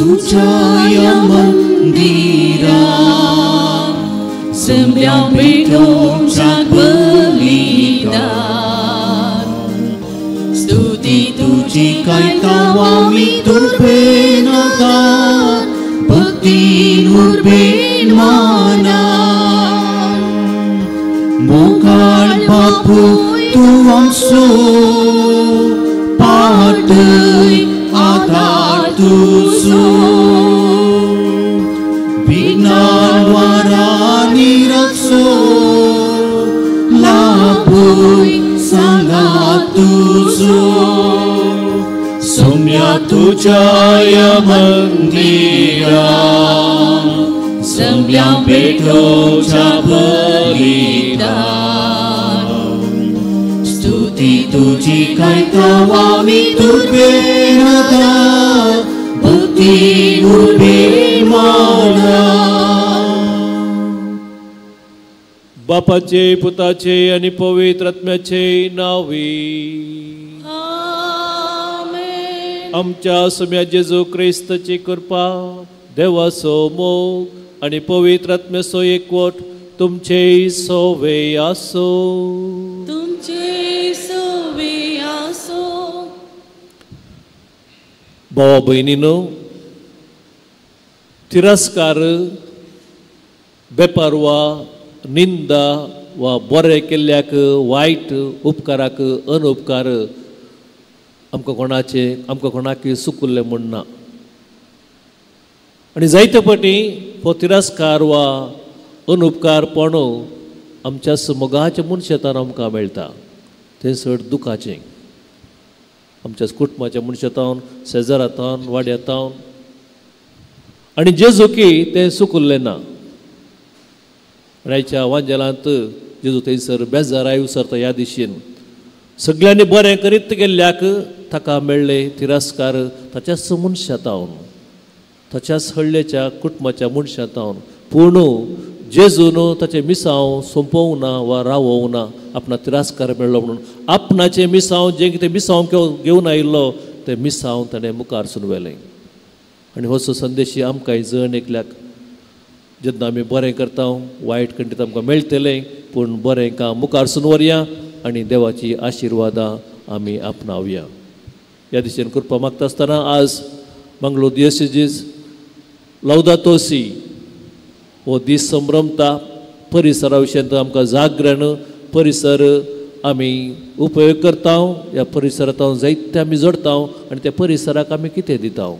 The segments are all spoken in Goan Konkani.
तुझ्या ह्या मंदिरा जमल्या पेटोवच्या बलिदान स्तुती तुझी गायता आमी तुर्बेन दान भक्तीन उर्बेन मानान मोगाळ बापू तूं आमचो पाटय आदार तुजो विज्ञान वारांनी रक्षो लाभूय सांगात तुजो सोम्या तुझ्या ह्या मंदिरा जमल्या पेटोवच्या बलिदान स्तुती तुझी गायता आमी तुर्बेन दान भक्तीन उर्बेन मानान. बापाचे पुताचे आनी पवित्र आत्म्याचे नांवी आमेन. आमच्या सोम्या जेजू क्रिस्ताची कृपा, देवाचो मोग आनी पवित्र आत्म्याचो एकवट तुमचे सोवे आसो. तुमचे सोवे आसो. भावा भयणीनो, तिरस्कार, बेपारवा, निंदा वा बरें केल्ल्याक वायट, उपकाराक अनुपकार आमकां कोणाचे आमकां कोणाक सुकुल्लें म्हूण ना. आनी जायते फावटी हो तिरस्कार वा अनुपकार पणो आमच्या मोगाच्या मनशांतान आमकां मेळटा, तें चड दुखाचें. आमच्या कुटुंबाच्या मनशांतावन, शेजारांतावन, वाड्यांतावन. आनी जेजूकी तें सुकुल्लें ना. आयच्या वांजेलांत जेजू थंयसर बेजाराय उसरता ह्या दिशेन सगळ्यांनी बरें करीत गेल्ल्याक ताका मेळ्ळे तिरस्कार ताच्याच मनशांतावन, ताच्याच हळ्ळेच्या कुटुंबाच्या मनशांतावन. पूण जेजून ताचें मिसांव सोंपोवंक ना वा रावोवंक ना. आपणा तिरस्कार मेळ्ळो म्हणून आपणाचें मिसांव जें कितें मिसांव घेवन आयिल्लो तें मिसांव ताणें मुखार सून व्हेलें. आनी हो संदेश आमकां जण एकल्याक, जेन्ना आमी बरें करता वायट खंडीत आमकां मेळटलें, पूण बरें काम मुखार सून व्हरया आनी देवाची आशिर्वादां आमी आपणावया. ह्या दिशेन कृपा मागता आसतना आज मंगळूर दियोसिजीस लौदातो सी हो दीस संभ्रमता. परिसरा विशयांत आमकां जागरण, परिसर आमी उपयोग करता, ह्या परिसरांत जायते आमी जोडता आनी त्या परिसराक आमी कितें दिता,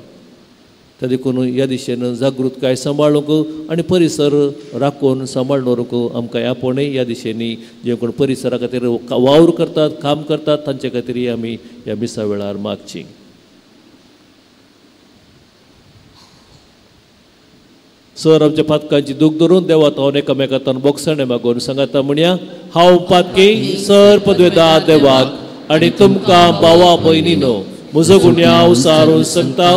त्या देखून ह्या दिशेन जागृतकाय सांबाळूंक आनी परिसर राखून सांबाळून दवरूंक आमकां आपोवणें ह्या दिशेनी जे कोण परिसरा खातीर वावर करतात, काम करतात, तांचे खातीर आमी ह्या मिसा वेळार मागची. सर आमच्या पातकांची दूख धरून देवा तावन एकामेकांतान बोगसणें मागून सांगाता म्हणया, हांव पातकी सर पदवेदा देवाक आनी तुमकां भावा भयणीनो म्हजो गुन्यांव सारून सांगता,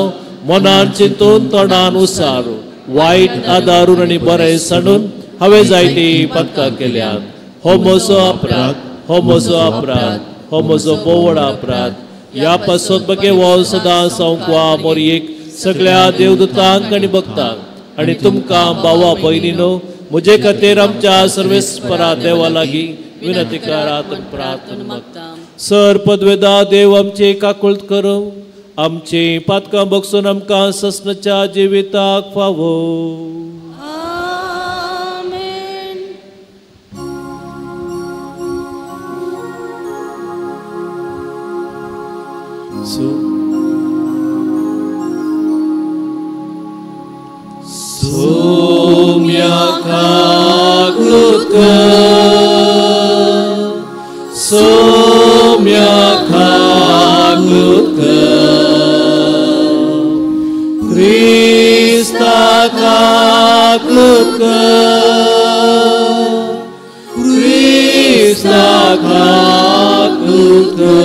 मनान चिंतून तोंडान उसारू वायट आदारून आनी बरें सांडून हांवें जायतीं पातकां केल्यात. हो म्हजो अपराध, हो म्हजो अपराध, हो म्हजो बोवड अपराध. ह्या पासत बगे हो सदां संकवा मोरयेक सगळ्या देवदूतांक आनी भक्तांक आनी तुमकां भावा भयणीनो म्हजे खातीर आमच्या सर्वेस्परा देवा लागीं विनंती करात प्रार्थना मागता. सर पदवेदा देव आमचे काकुळट करूं, आमचे पातकां बगसून आमकां ससनाच्या जिविताक फावो. आमेन. सोम्या काकुळट कर, सोम्या काकुळट कर, क्रिस्ता काकुळट कर, क्रिस्ता काकुळट कर,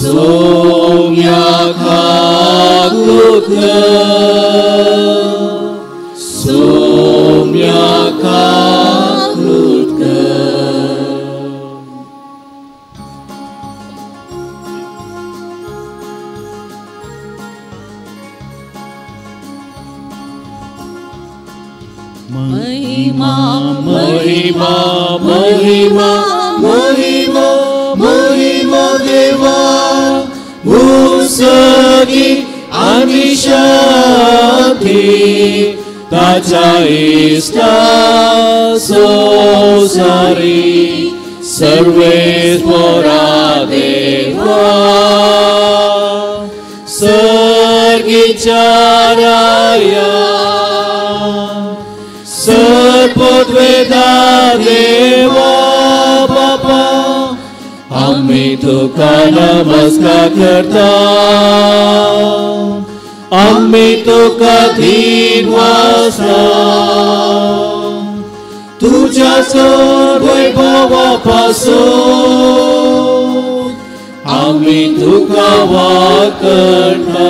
सोम्या काकुळट कर, सोम्या काकुळट कर. महिमा महिमा महिमा महिमा महिमा देवा भूसगी आनी शांती ताच्या इश्टा संवसारी सर्वेस्परा देवा सर्गीच्या राया सर्वद्वेदा देवा बापा आम्ही तुका नमस्कार करता आम्ही तुका धीन वासता तुझ्या चड वैभवा पासून आम्ही तुका वाकडता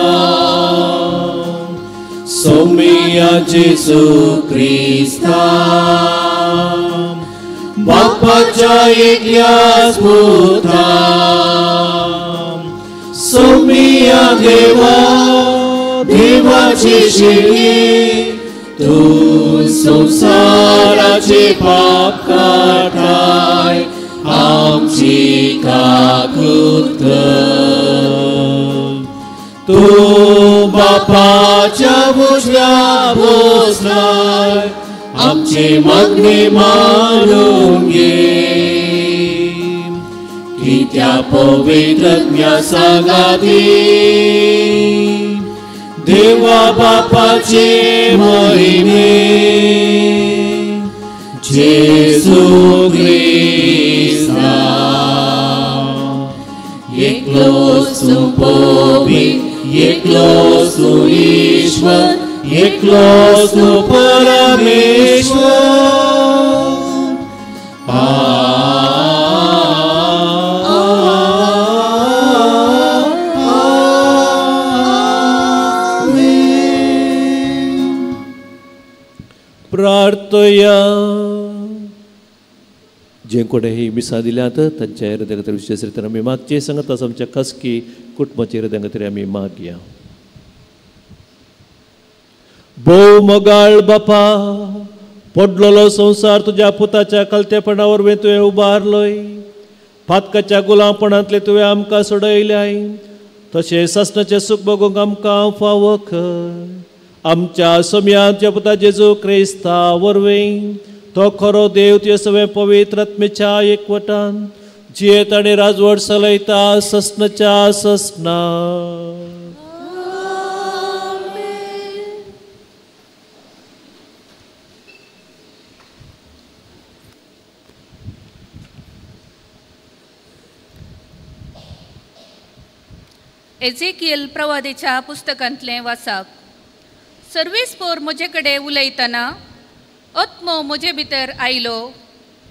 सोमिया जेसू क्रिस्ता बापाच्या एकल्याच पुता सोमिया देवा देवाची शिके तूं संवसाराचे पाप काडटाय आमची काकूत कर तूं बापाच्या उजव्या बसलाय आमचे मागणे मानून घे कित्या पवित्रज्ञा सांगाती देवा बापाचे महिमे जेसू क्रिस्ता एकलोच तूं पवित्र एकलोच तूं ईश्वर एकलोच तूं परमेश्वर प्रार्थया जे कोणें ही मिसां दिल्यात तांच्या हृदया खातीर विशेश रितीन आमी मागचे सांगता आमच्या खासगी कुटुंबाच्या हृदया खातीर आमी मागया. भोव मोगाळ बापा पडलेलो संवसार तुज्या पुताच्या कलतेपणा वरवीं तुवें उबारलोय पातकाच्या गुलामपणांतले तुवें आमकां सोडयल्याय तशें सासणाचें सूख भोगूंक आमकां फावो कर. आमच्या सोम्या तुज्या पुता जेजू क्रिस्ता वरवीं तो खरो देव तुजे सगळें पवित्र आत्मेच्या एकवटान जियेत आनी राजवट चलयता ससनाच्या ससना. एझेकियल प्रवादेच्या पुस्तकांतलें वाचप. सर्वेस्पोर म्हजे कडेन उलयतना आत्मो म्हजे भितर आयलो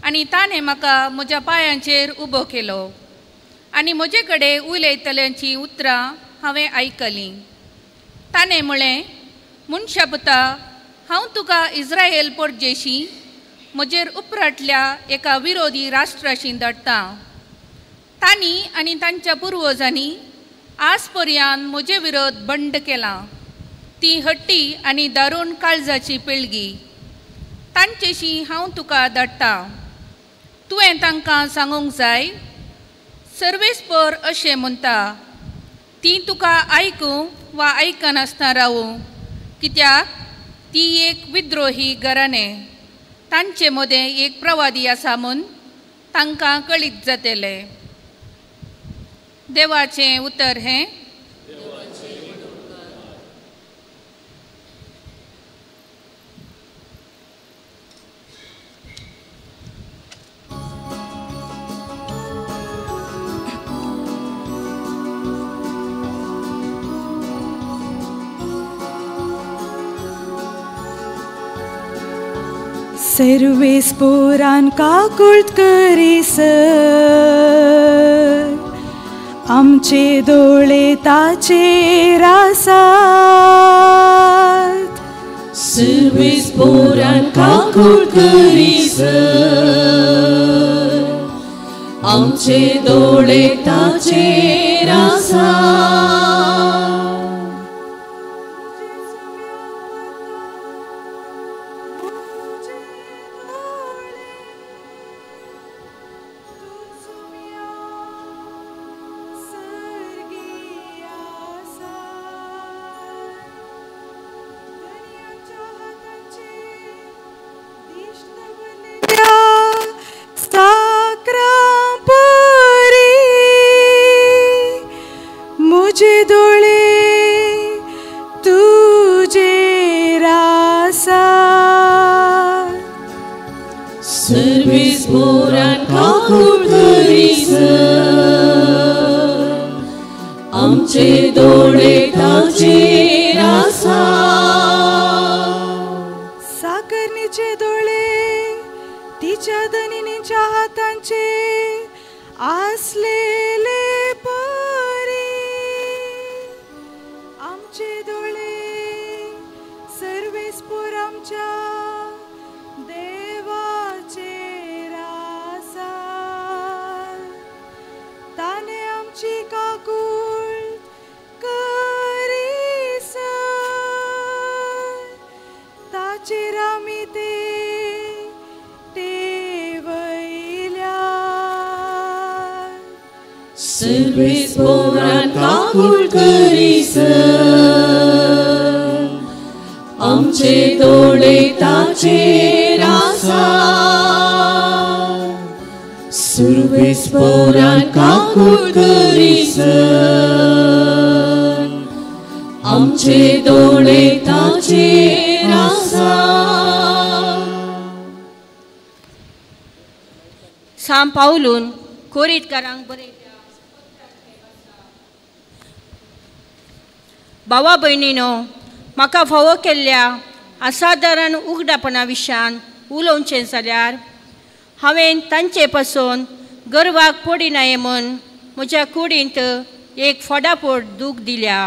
आनी ताणें म्हाका म्हज्या पांयांचेर उबो केलो आनी म्हजे कडेन उलयतल्यांचीं उतरां हांवें आयकलीं. ताणें म्हळें, मनशा पुता, हांव तुका इस्रायल पोरजेशी म्हजेर उपराटल्या एका विरोधी राष्ट्राशी धाडटा. तांणी आनी तांच्या पुर्वजांनी आज पर्यंत म्हजे विरोध बंड केला. ती हट्टी आनी दारूण काळजाची पिळगी. तांचेशी हांव तुका धाडटा. तुवें तांकां सांगूंक जाय, सर्वेस्पोर अशें म्हणटा, ती तुका आयकूं वा आयकनासतना रावूं, कित्याक ती एक विद्रोही घराणें. तांचे मदें एक प्रवादी आसा म्हूण तांकां कळीत जातलें. देवाचें उतर हें. सर्वेस्पोरान काकूळट करीसर आमचे दोळे ताचेर आसात. सर्वेस्पोरान काकूळट करीसर आमचे दोळे ताचेर आसात. सर्वेस पोरान काकूट करीसर आमचे दोळे ताचेर आसा. साकरणीचे दोळे तिच्या धनिनीच्या हातांचे आसलेले परी आमचे दोळे सर्वेस्पोर आमच्या देवाचेर आसा. ताणे आमची काकूळ करीसर ताचेर आमी ते सर्वेस पोरान काकूट करीसर आमचे दोळे ताचेर आसा. सर्वेस पोरान काकूट करीसर आमचे दोळे ताचेर आसा. साम पावलून कोरीतकारांक बरयल्या. भावा भयणीनो, म्हाका फावो केल्ल्या असादारण उगडापणा विशयान उलोवचें जाल्यार हांवें तांचे पासून गर्वाक पडिनाये म्हूण म्हज्या कुडींत एक फोडाफोड दूख दिल्या.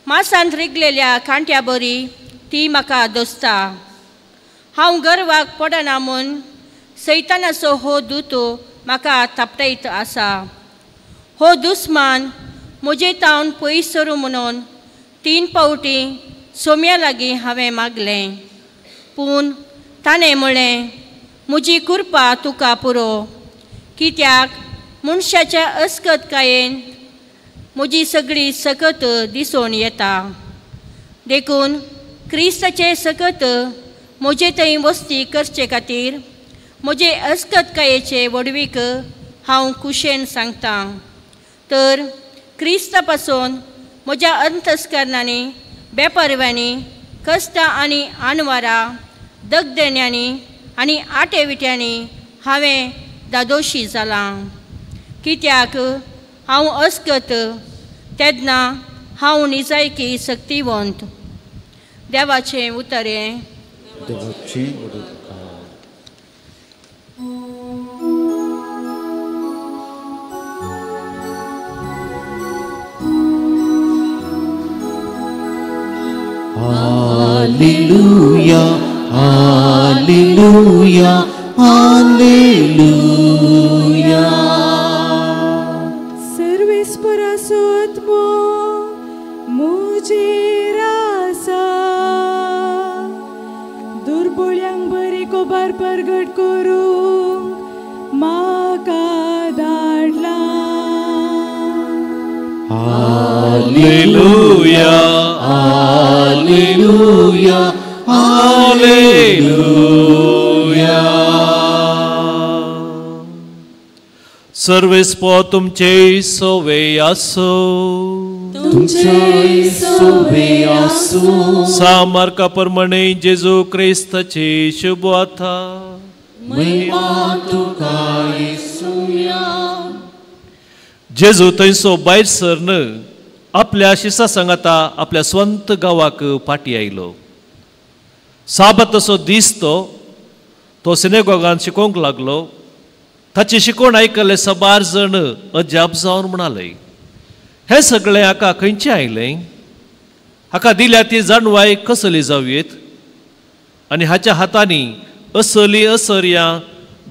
मासांत रिगलेल्या कांट्या बरी ती म्हाका दोसता. हांव गर्वाक पडना म्हूण सैतानाचो हो दूत म्हाका थापटायत आसा. हो दुस्मान म्हजे तावन पयस सरूं म्हणून 3 फावटी सोम्या लागीं हांवें मागलें, पूण ताणें म्हळें म्हजी कृपा तुका पुरो, कित्याक मनशाच्या अस्कतकायेन म्हजी सगळी सकत दिसून येता. देखून क्रिस्ताचे सकत म्हजे थंय वस्ती करचे खातीर म्हजे अस्कतकायेचे व्हडवीक हांव खुशेन सांगतां. तर क्रिस्ता पासून म्हज्या अंतस्करणांनी, बेपर्व्यांनी, कश्टां आनी आनवारां, दगदण्यांनी आनी आटेविट्यांनी हांवें दादोशी जालां. कित्याक हांव अस्कत तेन्ना हांव निजायकी शक्तिवंत. देवाचें उतर हें. Hallelujah, hallelujah, hallelujah. सर्वेस्पराचो आत्मो म्हजेर आसा. दुर्बोळ्यांक बरी कोबार परगट करूंक म्हाका धाडला. Hallelujah, hallelujah, hallelujah. सर्वेस्पो तुमचे सोवे आसो. तुमचे सोवे आसो. सामार्का प्रमाणे जेजू क्रिस्ताची शुभवार्ता. महिमा तुका येसुया. जेजू थंयसो भायर सरन आपल्या शिसा सांगाता आपल्या स्वंत गांवाक फाटी आयलो. साबाताचो दीस तो तो सिनेगॉगान शिकोवंक लागलो. ताची शिकोवण आयकल्ले सबार जण अजाप जावन म्हणाले, हें सगळें हाका खंयचें आयलें? हाका दिल्या ती जाणवाय कसली जावयेत आनी हाच्या हातांनी असली असर्यां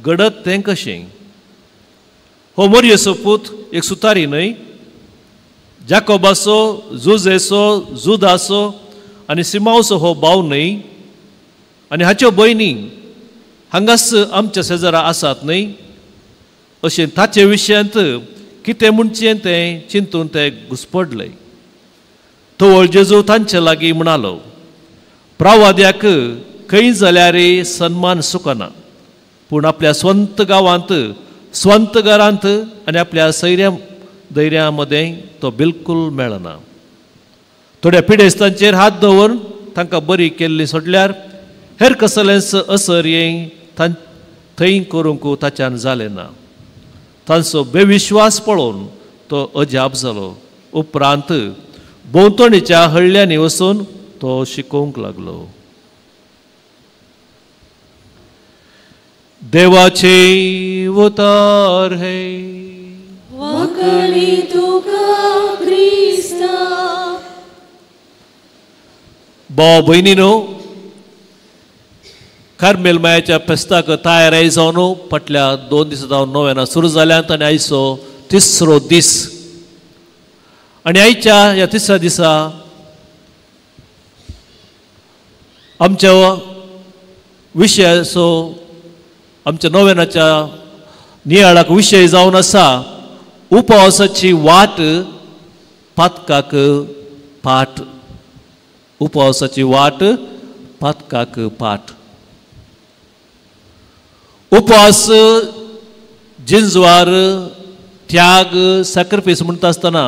घडत तें कशें? हो मोरयेचो पूत एक सुतारी न्हय? जाकोबाचो, जुजेचो, जुदाचो आनी सिमावचो हो भाव न्हय? आनी हाच्यो भयणी हांगाच आमच्या शेजरा आसात न्हय? अशें ताचे विशयांत कितें म्हणचें तें चिंतून ते घुसपडले. तवळ जेजू तांचे लागीं म्हणालो, प्रावाद्याक खंय जाल्यार सन्मान सुकना, पूण आपल्या स्वंत गांवांत, स्वंत घरांत आनी आपल्या सैऱ्या धैर्या मदें तो बिलकूल मेळना. थोड्या पिडेस्तांचेर हात दवरून तांकां बरी केल्ली सोडल्यार हेर कसलेंच असर थंय करूंक ताच्यान जालें ना. तांचो बेविश्वास पळोवन तो अजाप जालो. उपरांत भोंवतणीच्या हळ्यांनी वचून तो शिकोवंक लागलो. देवाचे उतार हे वाकणी तुका क्रिस्ता. भाव भयणीनो, कार्मेल मायाच्या फेस्ताक तयाराय जावन फाटल्या 2 दिसां जावन नव्यान सुरू जाल्यात आनी आयचो तिसरो दीस. आनी आयच्या ह्या तिसऱ्या दिसा आमच्या विशयाचो, आमच्या नव्यानाच्या नियाळाक विशय जावन आसा उपवासाची वाट पातकाक पाट. उपवासाची वाट पातकाक पाट. उपवास, जिंजवार, त्याग, सॅक्रिफायस म्हणटा आसतना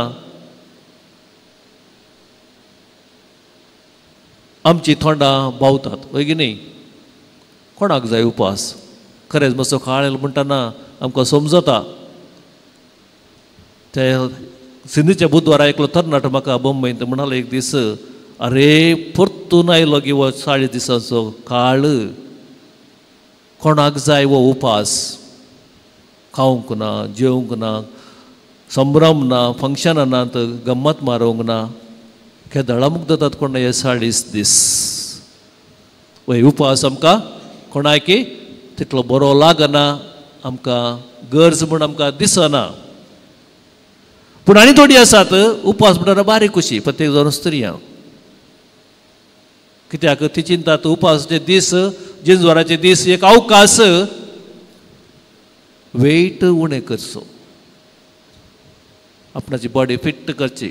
आमची तोंडां बावतात, हय की न्ही? कोणाक जाय उपवास? खरेंच मातसो काळ येयलो म्हणटना आमकां समजता. ते सिंधीच्या बुधवारा एकलो तरणाटो म्हाका बंबयंत म्हणालो एक दीस, अरे परतून आयलो गी हो 40 दिसांचो काळ, कोणाक जाय हो उपास? खावंक ना, जेवंक ना, संभ्रम ना, फंक्शनां नात, गम्मत मारूंक ना, केदळा मुक्त जातात कोण हे 40 दीस. वय उपास आमकां कोणाकी तितलो बरो लागना, आमकां गरज म्हूण आमकां दिसना. पूण आनी थोडी आसात उपास म्हणटना बारीक खुशी, प्रत्येक जावन स्त्रियां, कित्याक ती चिंतात उपासाचे दीस, जिंजवाराचे दीस एक अवकाश वेट उणें करचो, आपणाची बॉडी फिट करची.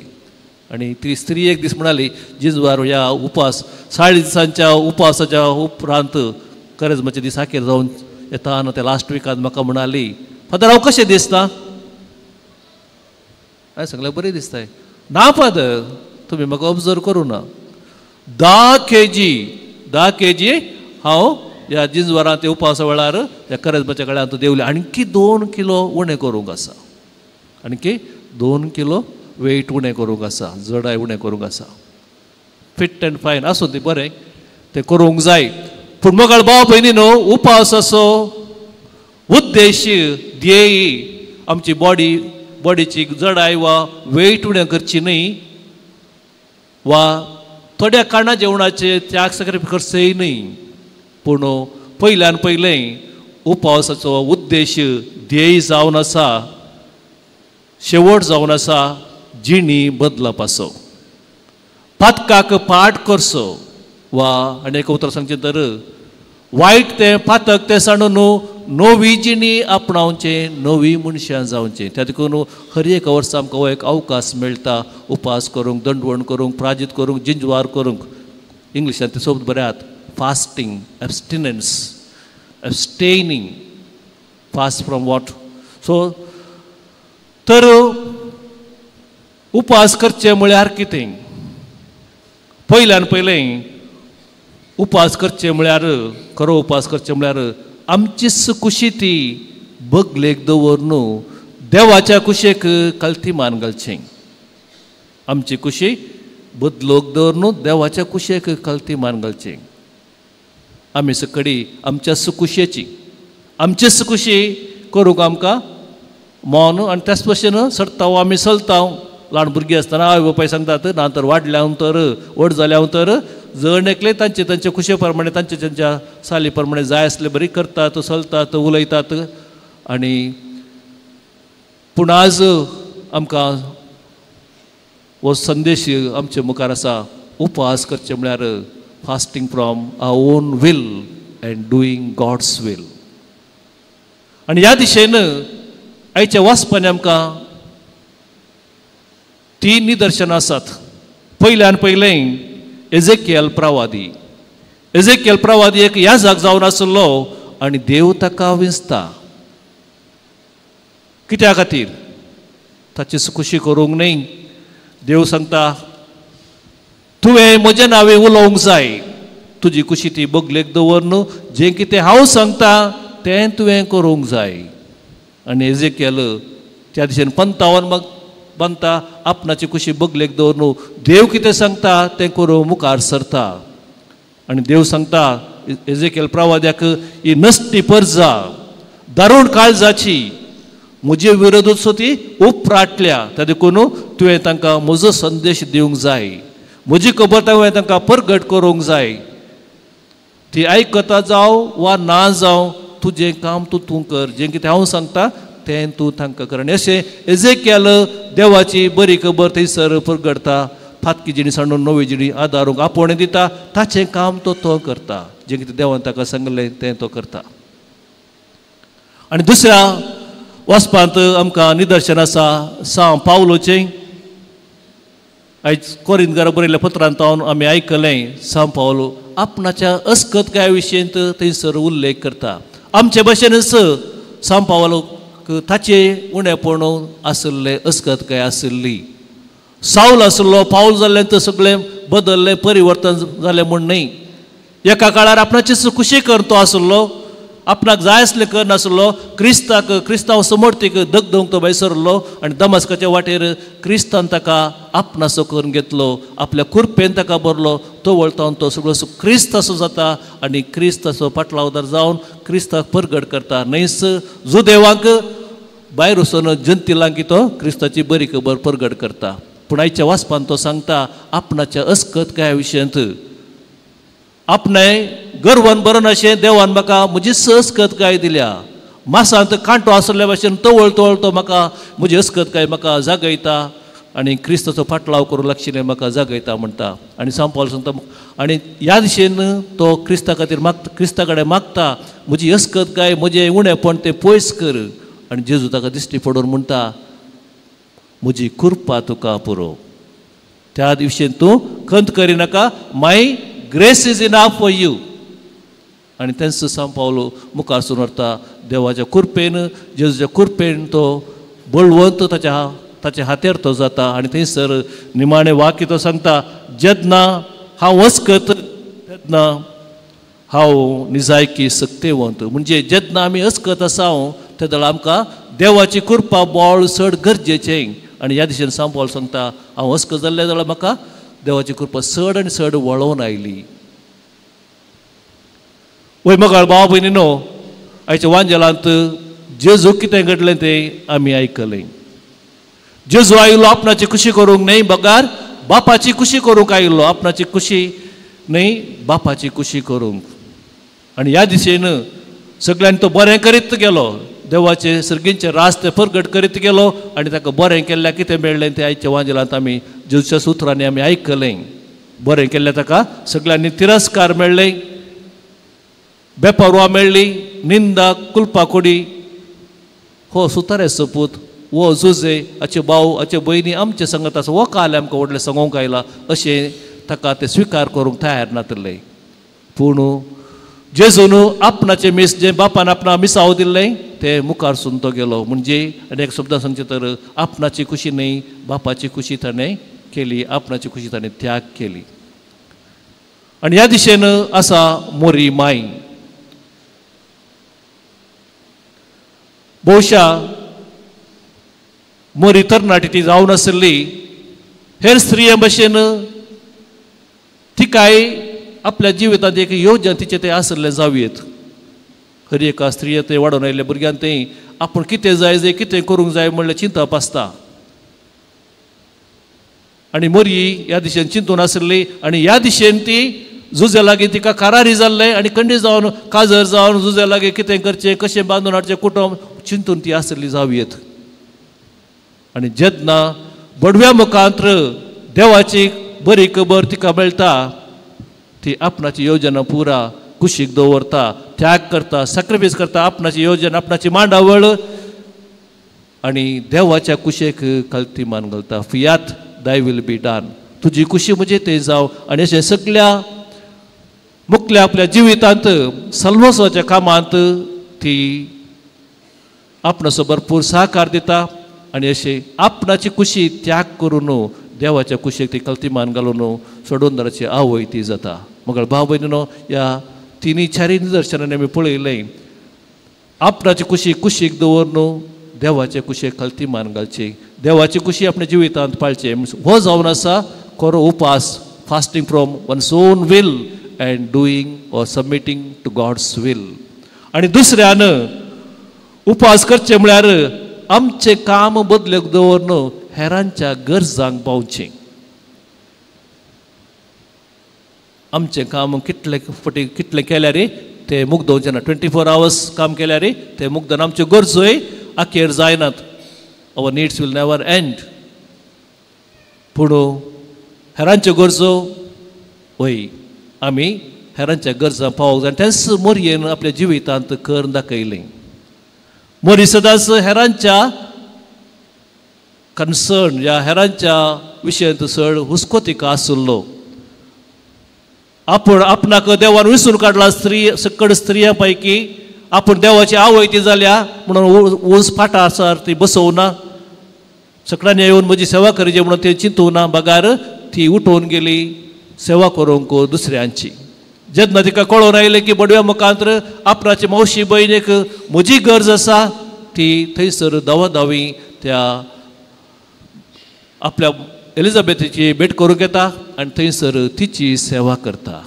आनी ती स्त्री एक दीस म्हणाली, जिंजवार ह्या उपास 40 दिसांच्या उपासाच्या उपरांत खरेंच म्हजे दीस आखेर जावन येता आनी त्या लास्ट विकान म्हाका म्हणाली, फादर हांव कशें दिसता? हांवें सांगलें बरें दिसताय. ना फादर, तुमी म्हाका ऑब्जर्व करूं ना, 10 केजी हांव ह्या जिंजवारांत त्या उपासा वेळार त्या करजमाच्या गळ्यांत देंवले. आणखी 2 किलो उणें करूंक आसा, आणखी 2 किलो वेट उणें करूंक आसा, जडाय उणें करूंक आसा. फिट अँड फायन आसूं ती बरें, तें करूंक जाय. पूण मोगाळ भाव भयणी न्हू, उपासाचो उद्देश ध्येय आमची बॉडी, बॉडीची जडाय वा वेट उणें करची न्हय, वा थोड्या कारणां जेवणाचे त्याग सॅक्रिफायस करचेय न्हय. पूण पयल्यान पयलें उपवासाचो उद्देश ध्येय जावन आसा, शेवट जावन आसा जिणी बदलपाचो, पातकाक पाठ करचो, वा आनी एक उतर सांगचें तर वायट तें पातक तें सांडून नवी जिणी आपणावचें, नवी मनशां जावचें. त्या देखून हर एक वर्सा आमकां हो एक अवकाश मेळटा उपास करूंक, दंडवण करूंक, प्राजीत करूंक, जिंजवार करूंक. इंग्लिशान ते शब्द बरे आहात, fasting, abstinence, abstaining, fast from what. So तर उपास करचे म्हळ्यार कितें? पयल्यान पयलें उपास करचे म्हळ्यार, खरो उपास करचे म्हळ्यार आमचीच कुशी ती बगलेक दवर न्हू देवाच्या कुशेक कल्थी मान घालचें. आमची कुशी बदलोक दवर न्हू देवाच्या कुशेक कल्थी मान घालचें. आमी सकडी आमच्या सुकुशेची, आमचीच कुशी करूंक आमकां मौन आनी त्याच भशेन सरताव आमी चलताव. ल्हान भुरगीं आसतना आवय बापाय सांगतात, ना तर वाडल्या तर व्हड जाल्या तर जण एकले तांचे तांचे खुशे प्रमाणे, तांचे तांच्या साली प्रमाणे जाय आसले बरी करतात, चलतात, उलयतात. आनी पूण आज आमकां हो संदेश आमचे मुखार आसा, उपवास करचे म्हळ्यार fasting from our own will and doing God's will. आनी ह्या दिशेन आयच्या वाचपान आमकां 3 निदर्शनां आसात. पयल्यान पयलें एजेकियल प्रवादी. एजेकियल प्रवादी एक याजक जावन आसलो आनी देव ताका विंचता. कित्या खातीर? ताची खुशी करूंक न्हय. देव सांगता, तुवें म्हजें नांवें उलोवंक जाय, तुजी खुशी ती बगलेक दवर न्हू, जें कितें हांव सांगता तें तुवें करूंक जाय. आनी एजेकियल त्या दिशेन पंतावन बांदता, आपणाची कुशी बगलेक दवरून देव कितें सांगता तें करूंक मुखार सरता. आनी देव सांगता एजेकियल प्रवाद्याक, ही नसती परजा दारूण काळजाची, म्हजे विरोधूच ती उपराटल्या, त्या देखून तुवें तांकां म्हजो संदेश दिवंक जाय, म्हजी खबर तुवें तांकां परगट करूंक जाय. ती आयकता जावं वा ना जावं, तुजें काम तूं तूं कर, जें कितें हांव सांगता तें तूं तांकां कर. आनी अशें एजेकियल देवाची बरी खबर थंयसर परगटता, फातकी जिणी सांडून नवी जिणी आदारूंक आपोवणें दिता, ताचें काम तो तो करता, जें कितें देवान ताका सांगलें तें तो करता. आनी दुसऱ्या वाचपांत आमकां निदर्शन आसा सांव पावलोचें. आयज कोरिंदकाराक बरयल्ल्या पत्रांत आमी आयकलें सांव पावलो आपणाच्या अस्कतकाय विशयंत थंयसर उल्लेख करता. आमचे भशेनच सांव पावलोक ताचे उणेपण आशिल्लें, अस्कतकाय आशिल्ली. सावल आशिल्लो, पावल जाल्लें तर सगळें बदललें, परिवर्तन जालें म्हूण न्हय. एका काळार आपणाचीच खुशी करून तो आशिल्लो, आपणाक जाय आसलें करनासलो, क्रिस्ताक क्रिस्तांव समर्थीक दगदवंक तो भायर सरलो आनी दमास्काच्या वाटेर क्रिस्तान ताका आपणासो करून घेतलो, आपल्या कुरपेन ताका भरलो. तो वळतावन तो सगळो क्रिस्त असो जाता आनी क्रिस्ताचो पाटलावदार जावन क्रिस्ताक परगट करता. न्हयच जुदेवांक भायर वचून जनतिलांक तो क्रिस्ताची बरी खबर परगट करता. पूण आयच्या वाचपान तो सांगता आपणाच्या अस्कतकाया विशयांत, आपणें गर्वान बरोवन अशें देवान म्हाका म्हजी अस्कतकाय दिल्या, मासांत कांटो आसल्या भाशेन तवळ तवळ तो म्हाका म्हजी अस्कतकाय म्हाका जागयता आनी क्रिस्ताचो फाटलाव करूंक लागशिल्लें म्हाका जागयता म्हणटा. आनी सांव पावल सांगता आनी ह्या दिशेन तो क्रिस्ता खातीर मागता, क्रिस्ता कडेन मागता म्हजी अस्कतकाय म्हजें उणेपण तें पयस कर. आनी जेजू ताका दिश्टी पडून म्हणटा म्हजी कृपा तुका पुरो, त्या दिवशेन तूं खंत करिनाका, my grace is enough for you. आनी तेंच सांव पावलो मुखार सून व्हरता देवाच्या कुरपेन, जेजूच्या कुरपेन तो बळवंत ताच्या ताच्या हातेर तो जाता. आनी थंयसर निमाणें वाक्य तो सांगता, जेन्ना हांव अस्कत तेन्ना हांव निजायकी सक्तेवंत. म्हणजे जेन्ना आमी अस्कत आसा तेन्ना आमकां देवाची कृपा बळ चड गरजेचें. आनी ह्या दिशेन सांव पावल सांगता हांव अस्कत जाल्लें जाल्यार म्हाका देवाची कृपा चड आनी चड वळोवन आयली. वय मगाळ भाव भयणीनो, आयच्या वांजेलांत जेजू कितें घडलें तें आमी आयकलें. जेजू आयलो आपणाची खुशी करूंक न्हय, बगार बापाची खुशी करूंक आयलो, आपणाची खुशी न्हय बापाची खुशी करूंक. आनी ह्या दिशेन सगळ्यांनी तो बरें करीत गेलो, देवाचे सर्गींचे रास्ते परगट करीत गेलो आनी ताका बरें केल्ल्या कितें मेळ्ळें तें आयच्या वांजेलांत आमी जेजूच्या सुत्रांनी आमी आयकलें. बरें केल्लें ताका सगळ्यांनी तिरस्कार मेळ्ळें, बेपरवा मेळ्ळी, निंदा कुलपाकोडी. हो सुताऱ्याचो पूत, हो जुजे, हाचे भाव हाचे भयणी आमचे संगत आसा, हो काल आमकां व्हडलें सांगूंक आयला अशें ताका ते स्विकार करूंक तयार नातले. पूण जेजून आपणाचें मीस जें बापान आपणा मिसाव दिल्लें तें मुखार सून तो गेलो. म्हणजे आनी एक शब्दान सांगचें तर आपणाची खुशी न्हय बापाची खुशी ताणें केली, आपणाची खुशी ताणें त्याग केली. आनी ह्या दिशेन आसा मोरी माय. बहुशा मोरी तरणाटी ती जावन आशिल्ली, हेर स्त्रियां भशेन तिकाय आपल्या जिवितांत एक योजन तिचें तें आशिल्लें जावयेत. हर एका स्त्रिये थंय वाडोवन आयिल्ल्या भुरग्यान थंय आपूण कितें जाय जाय कितें करूंक जाय म्हणलें चिंतप आसता. आनी मोरी ह्या दिशेन चिंतून आशिल्ली आनी ह्या दिशेन ती जुजे लागीं तिका करारी जाल्लें आनी कंडी जावन काजर जावन जुजे लागीं कितें करचें कशें बांदून हाडचें कुटुंब चिंतून ती आशिल्ली जावयेत. आनी जेन्ना बडव्या मुखांत्र देवाची बरी खबर तिका मेळटा, ती आपणाची योजना पुरा कुशीक दवरता, त्याग करता, सॅक्रिफायस करता आपणाची योजना आपणाची मांडावळ आनी देवाच्या कुशेक कलती मान घालता. Fiat thy will be done, तुजी कुशी म्हजे थंय जावं. आनी अशें सगल्या मुखल्या आपल्या जिवितांत सल्वसवाच्या कामांत ती आपणाचो भरपूर सहकार दिता आनी अशें आपणाची कुशी त्याग करून देवाच्या कुशेक ती कलती मान घालून सोडून आवय ती जाता. मगर भाव भयणीनो, ह्या तिनी चारी निदर्शनांनी आमी पळयलें आपणाची कुशी कुशीक दवर न्हू देवाचे कुशेक खालती मान घालची, देवाची कुशी आपल्या जिवितांत पाळचें. हो जावन आसा खरो उपास, fasting from one's own will and doing or submitting to God's will. आनी दुसऱ्यान उपास करचे म्हळ्यार आमचें काम बदलेक दवर न्हू हेरांच्या गरजांक पावचें. आमचें काम कितले फावटी कितलें केल्यार तें मुग्दोवचें ना. 24 आवर्स काम केल्यार तें मुग्दन आमच्यो गरजोय अखेर जायनात. Our needs will never end. पूण हेरांच्यो गरजो वय आमी हेरांच्या गरजां पावोंक जाय. तेंच मोरयेन आपल्या जिवितांत करून दाखयलें. मोरी सदांच हेरांच्या कन्सर्न ह्या हेरांच्या विशयांत चड हुस्को तिका आशिल्लो. आपूण आपणाक देवान विसरून काडला स्त्री सकड स्त्रियां पैकी आपूण देवाची आवय ती जाल्या म्हणून ऊस फाटा आसार ती बसोवना, सगळ्यांनी येवन म्हजी सेवा करची म्हणून ती चिंतूना, बगार ती उठोवन गेली सेवा करूंक दुसऱ्यांची. जेन्ना तिका कळोवन आयलें की बडव्या मुखांतर आपणाची मावशी भयणीक म्हजी गरज आसा, ती थंयसर धांवाधावी त्या आपल्या एलिझाबेथीची भेट करूंक येता आनी थंयसर तिची सेवा करता.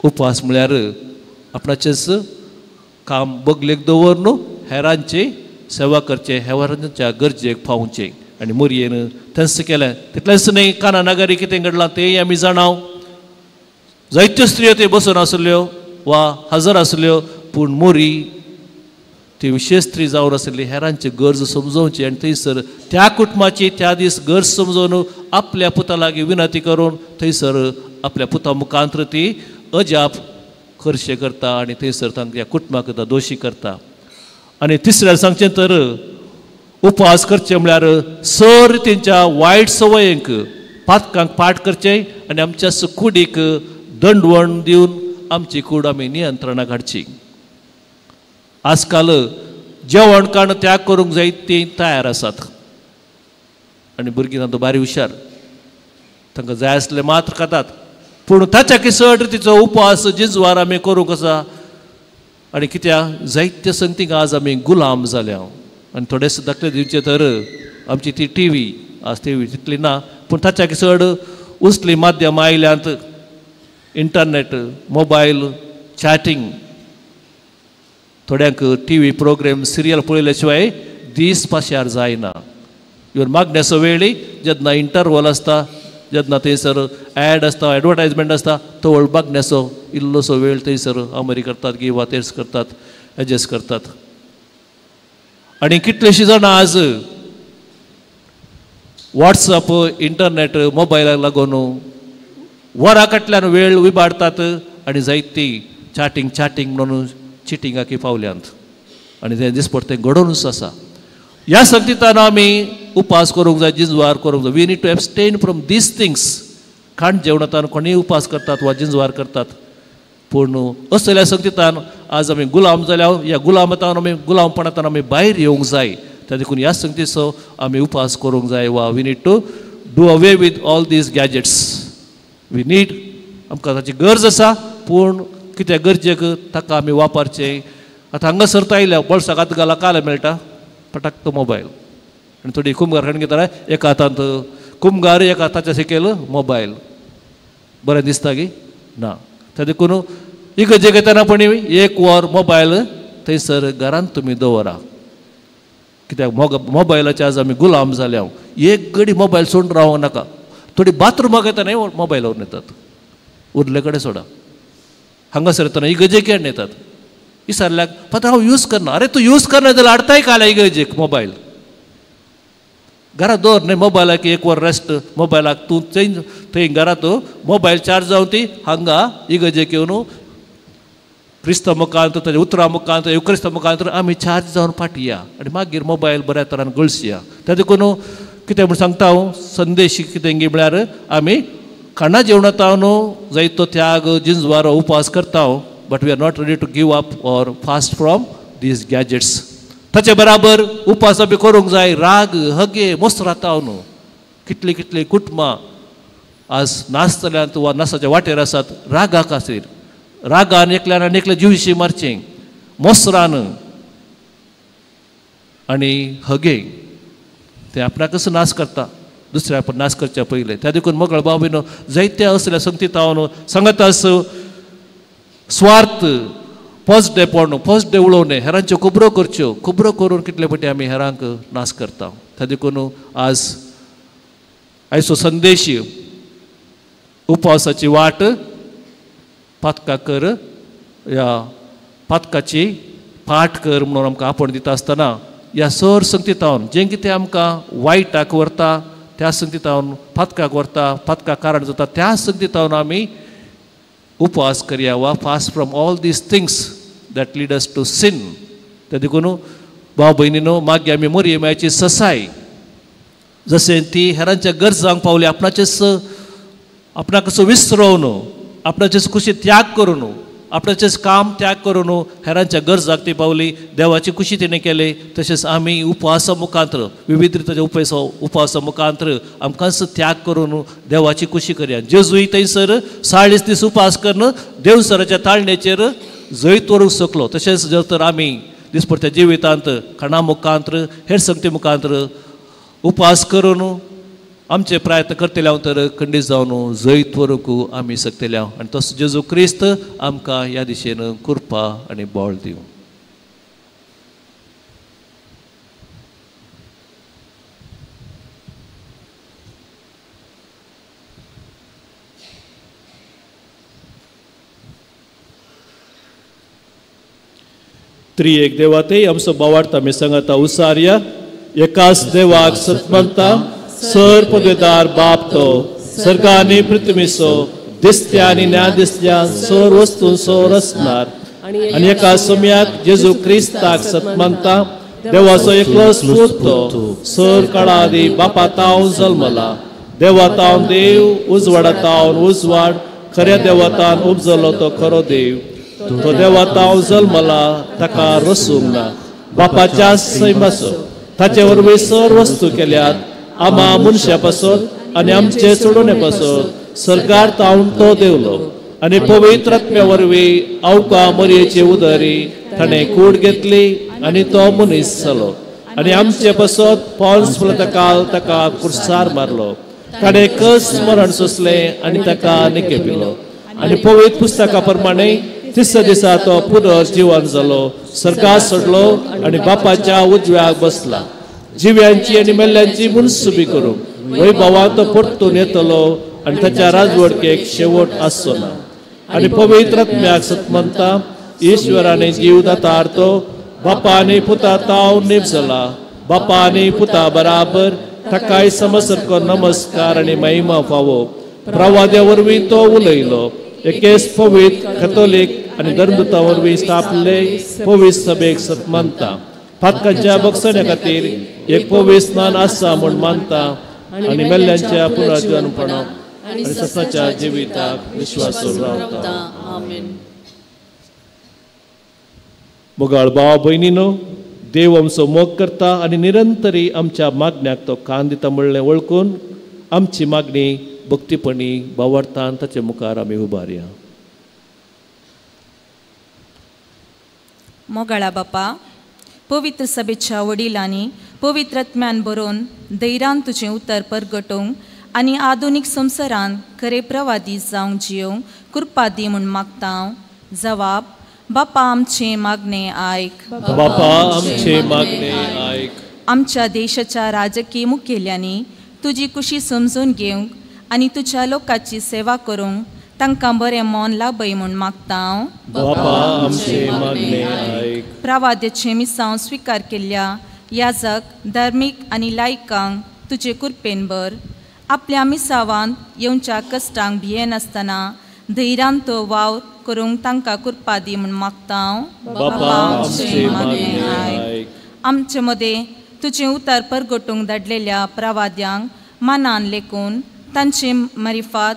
उपास म्हळ्यार आपणाचेच काम बगलेक दवर न्हू हेरांची सेवा करचें, हेरांच्या गरजेक पावचें. आनी मोरयेन तेंच केलें. तितलेंच न्हय, काना नागरी कितें घडलां तेंय आमी जाणाव. जायत्यो स्त्रियो थंय बसून आसल्यो वा हजर आसल्यो, पूण मोरी ती विशेश स्त्री जावन आसली हेरांची गरज समजोवची आनी थंयसर त्या कुटुंबाची त्या दीस गरज समजोवन आपल्या पुता लागीं विनंती करून थंयसर आपल्या पुता मुखांतर ती अजाप खर्शे करता आनी थंयसर तांकां कुटुंबाक दोशी करता. आनी तिसऱ्यान सांगचें तर उपवास करचें म्हळ्यार सर तेंच्या वायट संवयेंक पातकांक पाठ करचें आनी आमच्या कुडीक दंडवण दिवन आमची कूड आमी नियंत्रणाक हाडची. आजकाल जेवण खाण त्याग करूंक जाय तीं तयार आसात आनी भुरगीं तांतूं बारी हुशार, तांकां जाय आसलें मात्र खातात. पूण ताच्या चड तिचो उपवास जिजवार आमी करूंक आसा. आनी कित्याक जायते संगतीक आज आमी गुलाम जाल्या. आनी थोडेच दाखले दिवचे तर आमची ती टी व्ही आज टी व्ही तितली ना, पूण ताच्या चड उसली माध्यमां आयल्यांत, इंटरनेट, मोबायल, चॅटींग. थोड्यांक टी व्ही प्रोग्राम सिरियल पळयल्या शिवाय दीस पाशार जायना. इवन मागण्याचो वेळी जेन्ना इंटरवल आसता, जेन्ना थंयसर एड आसता, एडवर्टायजमेंट आसता, तो मागण्याचो इल्लोसो वेळ थंयसर अमरी करतात किंवा तेच करतात, एडजस्ट करतात. आनी कितलेशीं जाणां आज वॉट्सअप, इंटरनेट, मोबायलाक लागून वरां फाटल्यान वेळ विबाडतात आनी जायती चॅटींग चॅटींग म्हणून चिटिंगाकी पावल्यांत आनी तें दिसपट तें घडोवनूच आसा. ह्या संगतीतान आमी उपास करूंक जाय, जिंजवार करूंक जाय. We need to abstain from these things. खाण जेवणांत कोणीय उपास करतात वा जिंजवार करतात, पूण असल्या संगतीतान आज आमी गुलाम जाल्या. ह्या गुलामतान आमी गुलामपणांत आमी भायर येवंक जाय. त्या देखून ह्या संगतीचो आमी उपास करूंक जाय वा we need to do away with all these gadgets. We need, आमकां ताची गरज आसा, पूण कित्याक गरजेक ताका आमी वापरचें. आतां हांगासर तो आयल्या बोल्साक हात घाला काल मेळटा पटाक तो मोबायल. आनी थोडी कुमगार हाडून घेता, एका हातांत कुमगार, एका हाताच्या सकयल मोबायल. बरें दिसता की ना? त्या देखून इगर्जेक येतना पण एक वर मोबायल थंयसर घरांत तुमी दवरा. कित्याक मोबायलाचे आज आमी गुलाम जाल्या. एक घडी मोबायल सोडून रावंक नाका. थोडी बाथरुमाक येता न्हय मोबायल व्हरून येतात, उरले कडेन सोडा. हांगासर येतना इगर्जेक येतात विचारल्याक फातर हांव यूज करना. अरे तूं यूज करना जाल्यार हाडताय काल इगर्जेक मोबायल घरा दवर न्हय. मोबायलाक एक वर रेस्ट, मोबायलाक तूं चेंज थंय घरांत मोबायल चार्ज जावन ती हांगा इगर्जेक येवन क्रिस्तांव मुखांत, ताच्या उतरां मुखांत, क्रिस्तांव मुखांत आमी चार्ज जावन फाटी या आनी मागीर मोबायल बऱ्या तरान गळसया. त्या देखून कितें म्हूण सांगता हांव संदेश कितें म्हळ्यार आमी खाणा जेवणांत न्हू जायतो त्याग जिंजवार उपास करता, but we are not ready to give up or fast from these gadgets. ताचे बराबर उपास बी करूंक जाय. राग हगे मस्त राहता न्हू. कितली कितली कुटुंबां आज नाचतल्यांत वा नासाच्या वाटेर आसात रागा खातीर. रागान एकल्यान आनी एकल्या जिवशी मारचें मोसरान आनी हगे ते आपणाकच नाश करता, दुसऱ्या आपण नाश करच्या पयलें. त्या देखून मोगळ भाव भयणो जायत्या असल्या संगतीतावन सांगतास स्वार्थ पोजडेपण पोजडे उलोवणें हेरांच्यो खबरो करच्यो, खबरो करून कितले फावटी आमी हेरांक नाश करता. त्या देखून आज आयचो संदेश उपवासाची वाट पातका कर या पातकाची पाठ कर म्हणून आमकां आपोवण दिता आसतना ह्या सर संगतीतावन जें कितें आमकां वायटाक व्हरता त्या संगतीतावन पातकाक व्हरता, पातकाक कारण जाता त्या संगतीतावन आमी उपवास करया वा fast from all these things that lead us to sin. त्या देखून भाव भयणीनो मागीर आमी मोरयेमायची ससाय जशें ती हेरांच्या गरजांक पावली आपणाचेच आपणाक विसरोवन आपणाचेच खुशी त्याग करून आपणाचेच काम त्याग करून हेरांच्या गरजाक ती पावली, देवाची खुशी तिणें केली. तशेंच आमी उपवासा मुखांत्र विविध रितीच्या उपवासा मुखांत्र आमकांच त्याग करून देवाची खुशी करया. जेजूय थंयसर 40 दीस उपवास करून देवसराच्या ताळणेचेर जैत व्हरूंक शकलो. तशेंच जर तर आमी दिसपडत्या जिवितांत खाणा मुखांत्र हेर संगती मुखांत्र उपवास करून आमचे प्रयत्न करतले हांव तर खंडीत जावन जैत व्हरूंक आमी शकतले हांव. आनी तसो जेजू क्रिस्त आमकां ह्या दिशेन कृपा आनी बळ दिवं. त्रिएक देवाते आमचो बावार्थ आमी सांगता उसारया एकाच देवाक सतमनता सर पदवेदार बाप तो सर्गानी पृथ्वीसो दिसत्या आनी ना दिसत्या सर वस्तूंचो रचणार आनी एका सम्याक जेजू क्रिस्ताक सतमनता देवाचो एकलोच पूत तो सर काळा आदी बापा तावन जल्मला, देवा तावन देव, उजवाडा तावन उजवाड, खऱ्या देवतान उपजलो तो खरो देव, तो देवा तावन जल्मला ताका रसूंक ना, बापाच्या सैमाचो ताचे वरवीं सर वस्तू केल्यात आमा मनशा पासत आनी आमचे सोडोवणे पासत सरकार तावन तो देवलो आनी पवित्र आत्म्या वरवीं आवका मरयेचे उदरी ताणें कूड घेतली आनी तो मनीस जालो आनी आमचे पासत पॉन्स काल ताका कुर्सार मारलो, ताणें कस मरण सोंसलें आनी ताका निकेपिलो आनी पवित्र पुस्तका प्रमाणे तिसऱ्या दिसा तो पुनर्जिवन जालो, सरकार सोडलो आनी बापाच्या उजव्याक बसला, जिव्यांची आनी मेल्ल्यांची मुनसुबी करूंक वैभवान तो परतून येतलो आनी ताच्या राजवडकेक शेवट आसचो ना. आनी पवित्र आत्म्याक सतमनता ईश्वराने जीव दातार तो बापा आनी पुता ताव नेप जाला, बापा आनी पुता बराबर ताकाय समसरको नमस्कार आनी महिमा फावो. प्रवाद्या वरवीं तो उलयलो, एकेच पवित्र कॅथोलीक आनी धर्मदूता वरवीं स्थापले पवित्र सभेक सतमनता, पातकांच्या बक्षण्या खातीर एक पवित्र स्नान आसा म्हूण मानता आनी मेल्ल्यांच्या पुनर्जन्मपणाक आनी ससाच्या जिविताक विश्वास रावता. मोगाळ भाव भयणीनो, देव आमचो मोग करता आनी निरंतरी आमच्या मागण्याक तो कान दिता म्हणलें वळखून आमची मागणी भक्तीपणी भावार्थान ताचे मुखार आमी उबारया. मोगाळा बापा, पवित्र सभेच्या वडिलांनी पवित्र आत्म्यान बरोवन धैर्यान तुजें उतर परगटोवंक आनी आधुनीक संवसारान खरे प्रवादी जावंक जियोवंक कृपा दी म्हूण मागता हांव. जवाब, बापा आमचें मागणें आयक. बापा आमचें मागणें आयक. आमच्या देशाच्या राजकीय मुखेल्यांनी तुजी कुशी समजून घेवंक आनी तुज्या लोकांची सेवा करूंक तांकां बरें मन लाभय म्हूण मागता हांव. बापा आमचें मागणें आयक. प्रवाद्याचें मिसांव स्विकार केल्ल्या याजक धार्मीक आनी लायकांक तुजे कृपेन भर, आपल्या मिसावांत येवच्या कश्टांक भियेनासतना धैर्यान तो वावर करूंक तांकां कृपा दी म्हूण मागता हांव. बापा आमचें मागणें आयक. आमचे मदें तुजें उतर परगटूंक धाडलेल्या प्रवाद्यांक मानान लेखून तांचे मारिफात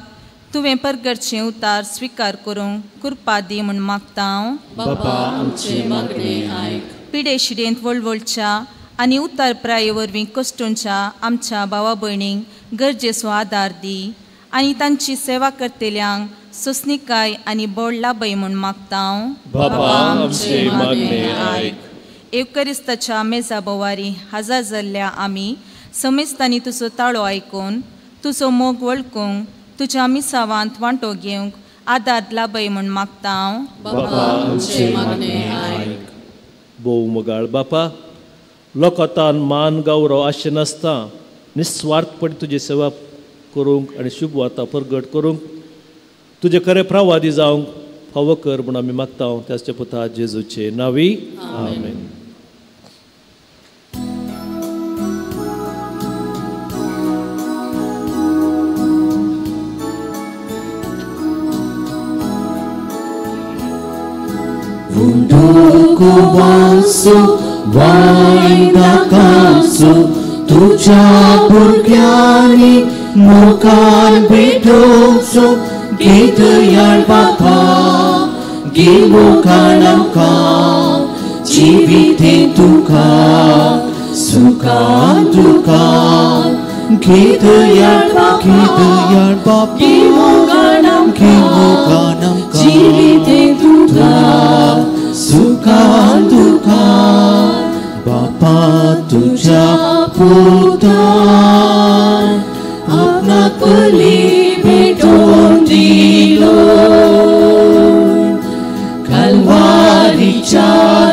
तुवें परगटचें उतार स्विकार करूंक कृपा दी म्हूण मागता हांव. बापा आमचें मागणें आयक. पिडेशिडेंत वळवळच्या आनी उतार प्राये वरवीं कश्टूंच्या आमच्या भावा भयणींक गरजेचो आदार दी आनी तांची सेवा करतल्यांक सोंसणीकाय आनी बळ लाभय म्हूण मागता. बापा आमचे मागणे आयक. एवकरिस्ताच्या मेजा बोवारी हजर जाल्ल्या आमी समेस्तांनी तुजो ताळो आयकून तुजो मोग वळखूंक तुज्या मिसावांत वांटो घेवंक आदार लाभय म्हूण मागता. बापा आमचे मागणे आयक. भोव मोगाळ बापा, लोकांतान मान गौरव आशें नासता निस्वार्थपणी तुजी सेवा करूंक आनी शुभ वार्ता प्रगट करूंक तुजे खरे प्रवादी जावंक फावो कर म्हूण आमी मागता. त्याच्या पुता जेजूचे नांवी आमेन. वासो वायदाकासो तुझ्या भुरग्यांनी मुखार भेटोवचो गीतयाळ बापा गे मुखार आमकां जिविते तुका सुखान दुखान गीतयाळ गीतयाळ बापा गे मुखार आमकां जिविते तुका सुखान दुखान बापा तुझ्या पुतान आपणाक बली भेटोवन दिलो कलवारीच्या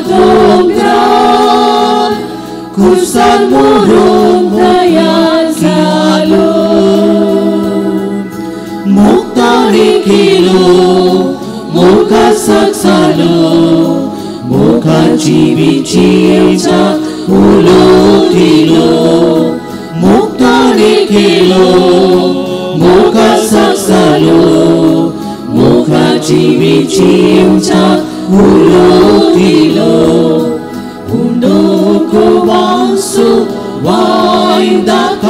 दोंगरार कुर्सान मरूंक तयार जालो मुक्ताने केलो मोगासाक जालो मोगा जिविचेच्या उलो दिलो मुक्ताने केलो मोगासाक जालो मोगा जिविचेच्या उलो दिलो उंडोको वासो वायदाकासो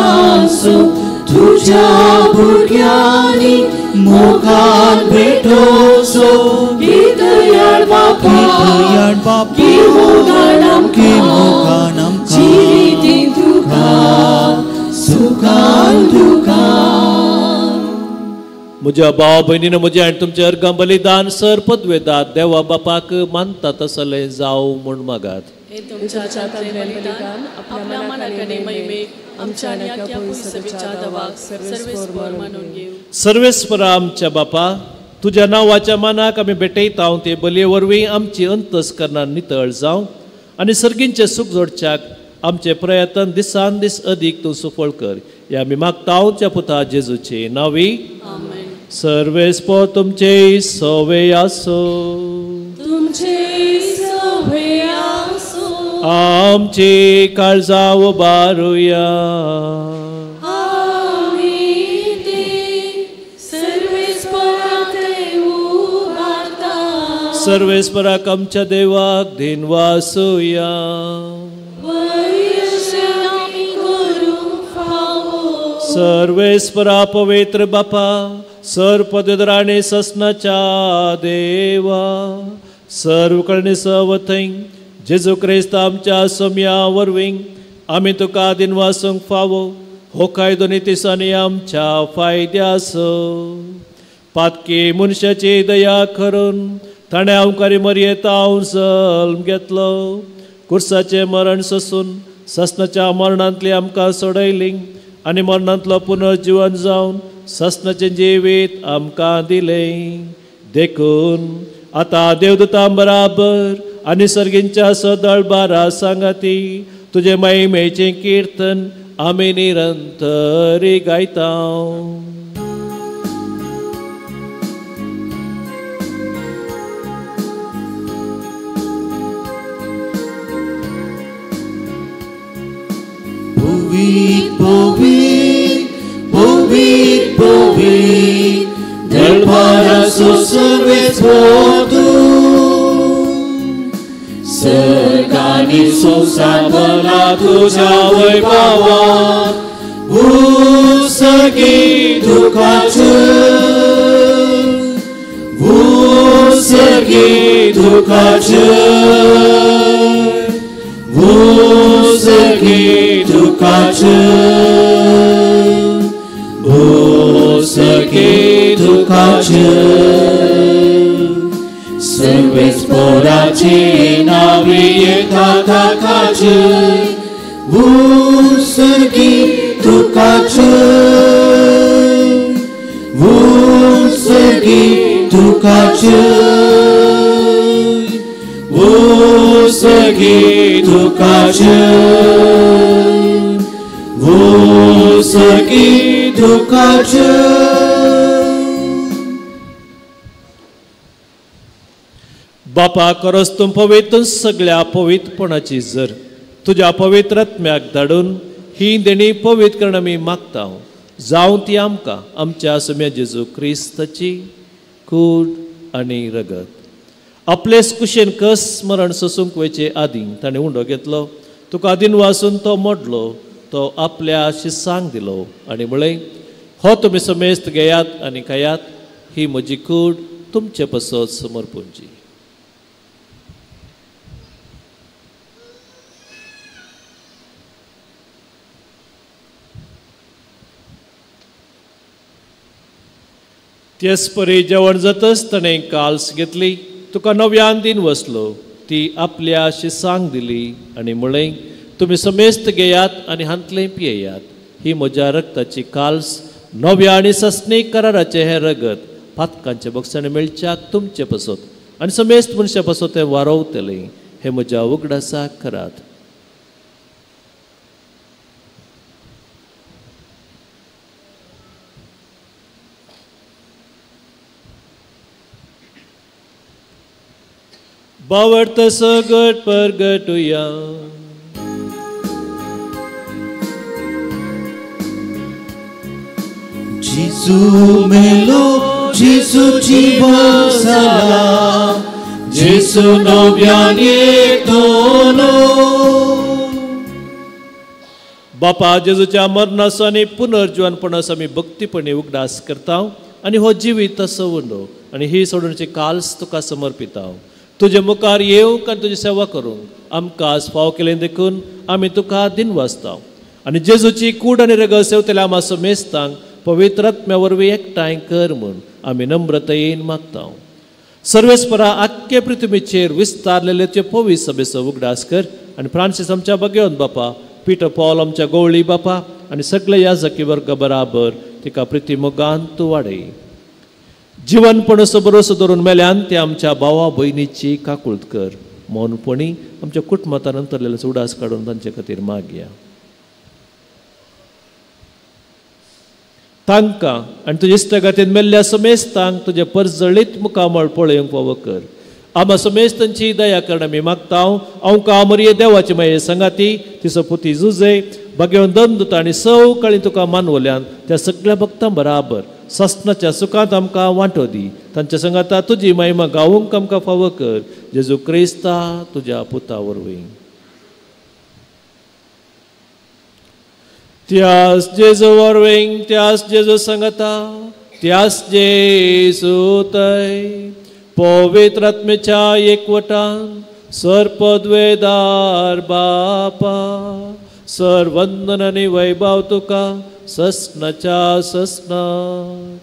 तुझ्या भुरग्यांनी मुखार भेटोवचो गीतयाळ बापा गे मोगान आमकां जिविते तुका सुखान दुखान. म्हज्या भाव भयणीन म्हजें आनी तुमचें अर्गां बलिदान सर पदवेदात देवा बापाक मानता तसलें जावं म्हूण मागात. हे तुमच्या हातांतलें बलिदान आपल्या मनाक आनी महिमेक आमच्या आनी आख्या पुरसभेच्या दवाक सर्वेस्पर मानून घेवं. सर्वेस्परा आमच्या बापा, तुज्या नांवाच्या मानाक आमी भेटयता ते बलये वरवीं आमची अंतस्करणां नितळ जावं आनी सर्गींचें सूख जोडच्याक आमचे प्रयत्न दिसान दीस अदीक तूं सुफळ कर. ह्या आमी मागता त्या पुता जेजूचे नांवी आमेन. सर्वेस्पर तुमचे सवे आसो तुमचे सवे आसो. आमची काळजां उबारुया. आमी ती सर्वेस्पराक उबारता. सर्वेस्पराक आमच्या देवाक दिनवासुया. सर्वेस्परा पवित्र बापा, सर्व पदवीधर आनी ससनाच्या देवा, सर्व करणी सवथंय जेजू क्रिस्त आमच्या सोम्या वरवीं आमी तुका दिनवासूंक फावो हो कायदो नितीसांनी आमच्या फायद्याचो. पातकी मनशाची दया करून ताणें आमकारी मरयेतावन जल्म घेतलो, कुर्साचें मरण सोसून ससनाच्या मरणांतली आमकां सोडयली आनी मरणांतलो पुनर्जीवन जावन ससनाचें जिवीत आमकां दिलें. देखून आतां देवदूतां बराबर आनी सर्गींच्या सदळ बारा सांगाती तुजे महिमेचें किर्तन आमी निरंतरी गायता. पवित्र पवित्र पवित्र दरबाराचो सर्वेस्पर तूं, सर्ग आनी संवसार भरला तुज्या वैभवान, भूसर्गी दुखाचें, भूसर्गी दुखाचें, भूसर्गी दुखाचें, भूसर्गी दुखाचें. जाचे नावे येता ताका जय, उत्सर्गी तुका जय, उत्सर्गी तुका जय, उत्सर्गी तुका जय, उत्सर्गी तुका जय. बापा करस तूं पवित्र सगळ्या पवित्रपणाची जर तुज्या पवित्र आत्म्याक धाडून ही देणी पवित्र करण आमी मागता, जावं ती आमकां आमच्या सम्या जेजू क्रिस्ताची कूड आनी रगत. आपलेच कुशेन कस मरण सोसूंक वयचे आदीं ताणें उंडो घेतलो, तुका आदीन वासून तो मोडलो, तो आपल्या शिसांक दिलो आनी म्हळें, हो तुमी समेस्त घेयात आनी खायात, ही म्हजी कूड तुमचे पसत समर्पूंची. तेच परी जेवण जातच ताणें काल्स घेतली, तुका नव्यान दिन वसलो, ती आपल्या शिसांक दिली आनी म्हळें, तुमी समेस्त घेयात आनी हांतलें पियेयात, ही म्हज्या रक्ताची काल्स, नव्या आनी सस्नीक कराराचें हें रगत पातकांचे बक्षाणे मेळच्याक तुमचे पसत आनी समेस्त मनशां पसत तें वारोवतलें, हें म्हज्या उगडासाक करात. बावडत सगट परगटुया. जेजू मेलो, जेजू जिवन जाला, जेजू नव्यान येतलो. बापा जेजूच्या मरणाचो आनी पुनर्जिवनपणाचो आमी भक्तीपणी उगडास करता आनी हो जिवीत असो उरलो आनी ही सोडूनची काल्स तुका समर्पिता. तुजे मुखार येवंक आनी तुजी सेवा करूंक आमकां आज फाव केलें देखून आमी तुका दिनवासता आनी जेजूची कूड आनी रगत सेवतल्या आमा समेस्तांक पवित्र आत्म्या वरवीं एकठांय कर म्हूण आमी नम्रतायेन मागता. सर्वेस्परा आख्खे पृथ्वीचेर विस्तारलेले ते पवित्र सभेचो उगडास कर आनी फ्रांसीस आमच्या बगेवन बापा, पीटर पॉल आमच्या गोवळी बापा आनी सगळे याजकी वर्ग बराबर तिका प्रिती मोगान तूं वाडय. जिवनपणाचो भरोसो धरून मेल्यान ते आमच्या भावा भयणीची काकूळत कर, मौनपणी आमच्या कुटुंबांत अंतरलेलो उडास काडून तांचे खातीर मागया. तांकां आनी तुज्या इश्टागतीन मेल्ल्या समेस्तांक तुजें परजळीत मुखामळ पळोवंक फावो कर. आमा समेस्तांची दया करण आमी मागता. आमकां मरिये देवाची माये संगाती तिचो पुती जुजे बागेवन दंदुता आनी सवकाळी तुका मानवल्यान त्या सगळ्या भक्तां बराबर ससनाच्या सुखांत आमकां वांटो दी. तांच्या संगाता तुजी महिमा गावूंक आमकां फावो कर, जेजू क्रिस्ता तुज्या पुता वरवीं. त्यास जेजू वरवीं, त्यास जेजू संगता, त्यास जेजू तय पवित्र आत्म्याच्या एकवटान सर्पद्वेदार बापा सर्वंदन आनी वैभव तुका ससनाच्या ससनात.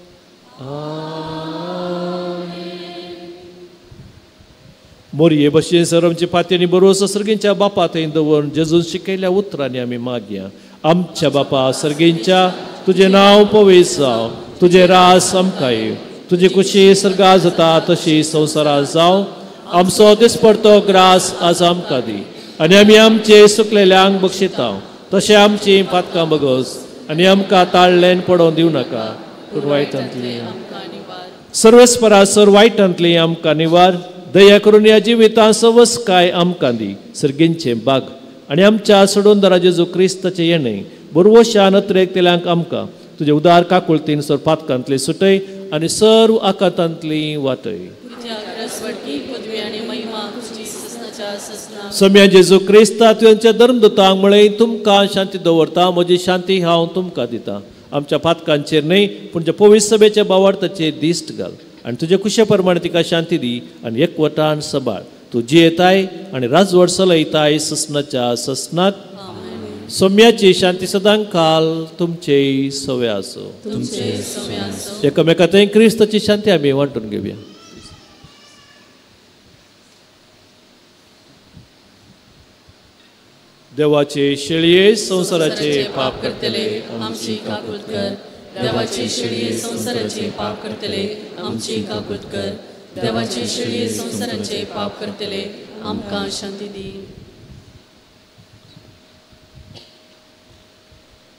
मोरये भशेन सर आमची फाती बरोसो सर्गींच्या बापा थंय दवरून जेजून शिकयल्या उतरांनी आमी मागया. आमच्या बापा सर्गींच्या, तुजें नांव पवित्र जावं, तुजें रास आमकां येवं, तुजी कुशी सर्गा जाता तशी संवसारांत जावं. आमचो दिसपडतो ग्रास आज आमकां दी आनी आमी आमचे सुकलेल्यांक बक्षिता तशें आमची पातकां बगस आनी आमकां ताळ्ळेन पडोवन दिवं नाका, पूण वायटांतली सर्वेस्परा सर वायटांतली आमकां निवार. दया करून ह्या जिवितांत सवसकाय आमकां दी. सर्गींचें बाग आनी आमच्या सोडून जेजू क्रिस्ताचें येणें बरवशान अत्रेकतेल्यांक आमकां तुजे उदार काकुळतीन सर पातकांतली सुटय आनी सर्व आकांतांतली वाटय. सम्या जेजू क्रिस्ता तुवेंच्या धर्मदूतांक म्हळें, तुमकां शांती दवरता, म्हजी शांती हांव तुमकां दिता. आमच्या पातकांचेर न्हय पूण ज्या पवित्र सभेच्या बावार्थाचेर दिश्ट घाल आनी तुजे कुशे प्रमाणे तिका शांती दी आनी एकवटान सबाळ. तूं जियेताय आनी राजवट चलयताय ससनाच्या ससनाक. सोम्याची शांती सदां काल तुमचेय सवे आसूं. एकामेका थंय क्रिस्ताची शांती आमी वांटून घेवया. देवाचे शेळये संवसाराचे पाप करतले आमची काकूत कर. देवाचे शेळये संवसाराचे पाप करतले आमची काकूत कर. देवाचे शेळये संवसाराचे पाप करतले आमकां शांती दी.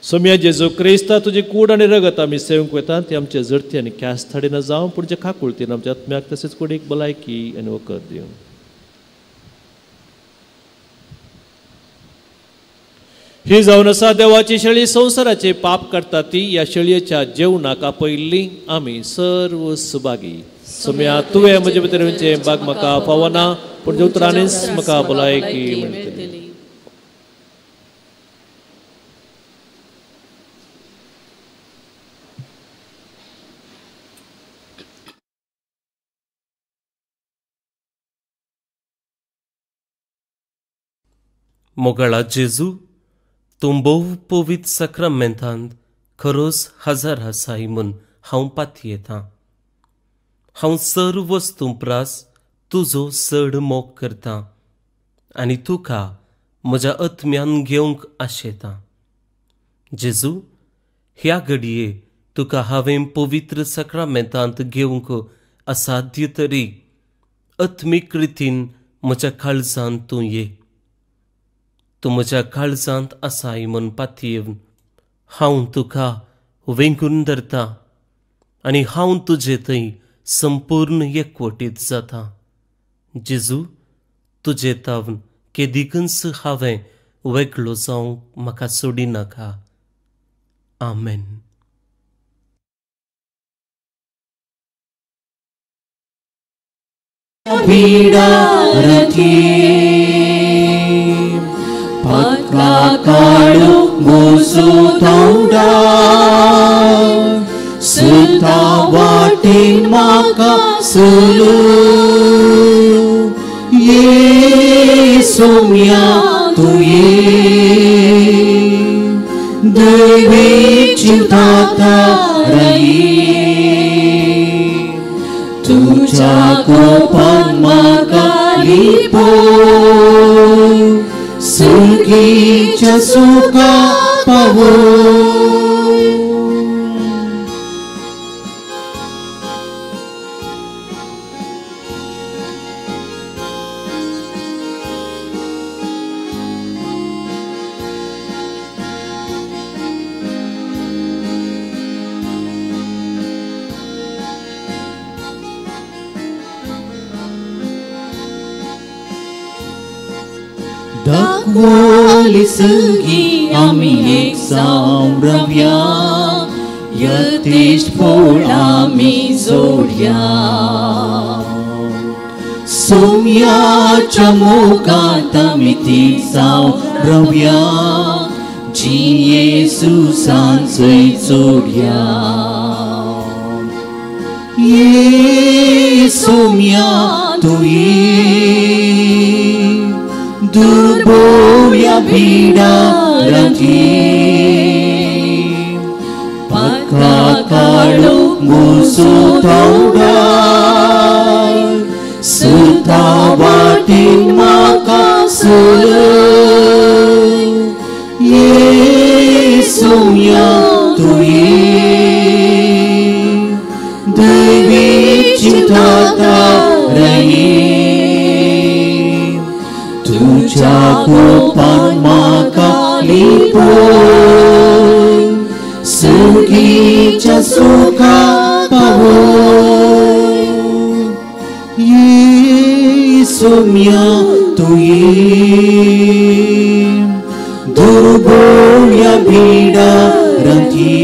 सोम्या जेजू क्रिस्ता तुजी कूड आनी रगत आमी सेवंक वता ती आमचे जडती आनी ख्यास्त हाडिना जावं, पूण जे काकुळतीन आमच्या आत्म्याक तशेंच कुडीक भलायकी आनी वखद दिवं. ही जावन आसा देवाची शेळी संवसाराचे पाप करता ती ह्या शेळयेच्या जेवणाक आपयल्ली आमी सर्व सुभागी. सोम्या तुवें म्हजे भितर येवचें बाग म्हाका फावना, पूण उतरांनीच म्हाका भलायकी मेळटली. मोगाळा जेजू, तूं भोव पवित्र साक्रामेंतांत खरोच हजार आसाय म्हूण हांव पातयेतां. हांव सर्व वस्तूं प्रास तुजो चड मोग करतां आनी तुका म्हज्या आत्म्यान घेवंक आशेतां. जेजू, ह्या घडये तुका हांवें पवित्र साक्रामेंतांत घेवंक असाध्य तरी आत्मीक रितीन म्हज्या काळजांत तूं ये. तूं म्हज्या काळजांत आसाय म्हूण पातयेवन हांव तुका वेंगून धरता आनी हांव तुजे थंय संपूर्ण एकवटीत जाता. जेजू, तुजे तावन केदिकूच हांवें वेगळो जावंक म्हाका सोडिनाका. आमेन. काळू मोसो तोंडा सुता वाटेन म्हाका सुलू ये सोम्या तूं ये देवीची दाता रये तुझ्या कोपान म्हाका लिपो सुगीच्या सुखा पावो. दाखवली सगी आमी एक जावन रावया यतेश पोळ आमी जोडया सोम्याच्या मोगांत आमी ती जावन रावया जी येसुसान जय जोडया. ये सोम्या तूं ये दुर्बोया भिडारांची पक्का काळो मोसो तोंडाय सुता वाटेन म्हाका सुलय ये सोम्या तूं ये देवीची दाता रये तुझ्या कोपान म्हाका लिपो सुगीच्या सुखा पावो. ये सोम्या तूं ये दुर्बोळ्या भिडारांची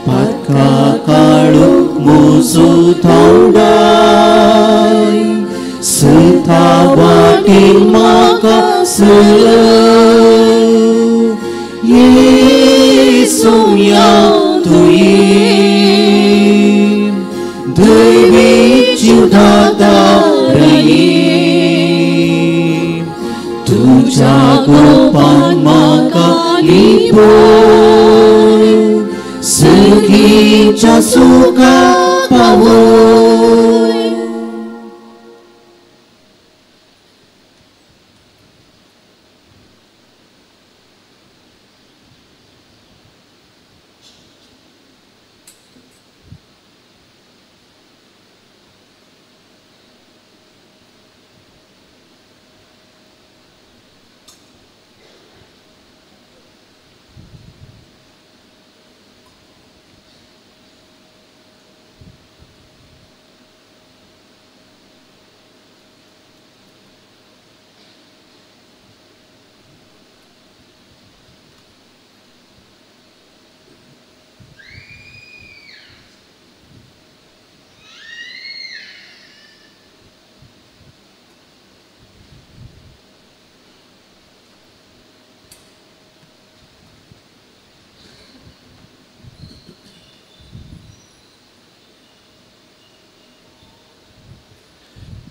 पातका काळो मोसो तोंडाय सुता वाटेन म्हाका सुलय ये सोम्या तूं ये देवीची दाता रये तुझ्या कोपान म्हाका लिपो सुगीच्या सुखा पावो.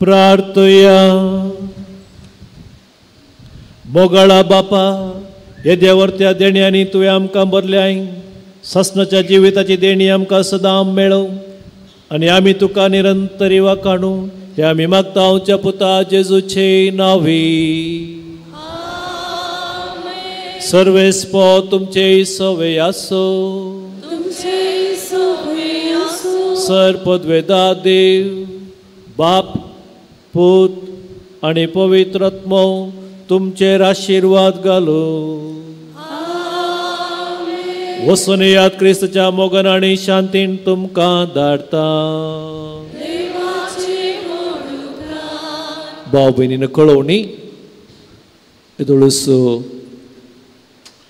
प्रार्थया. मोगाळा बापा, येद्या वर्त्या देण्यांनी तुवें आमकां बरल्याय सासणाच्या जिविताची देणी आमकां सदां मेळो आनी आमी तुका निरंतरी वाखाणू हे आमी मागता आमच्या पुता जेजूचे नांवी. सर्वेस्पो तुमचे सवे आसो. सर पदवेदा देव बाप पूत आनी पवित्र आत्मो तुमचेर आशिर्वाद घालू. वचून याद क्रिस्तच्या मोगान आनी शांतीन तुमकां धाडटा. भाव भयणीन कळोवणी येदोळूस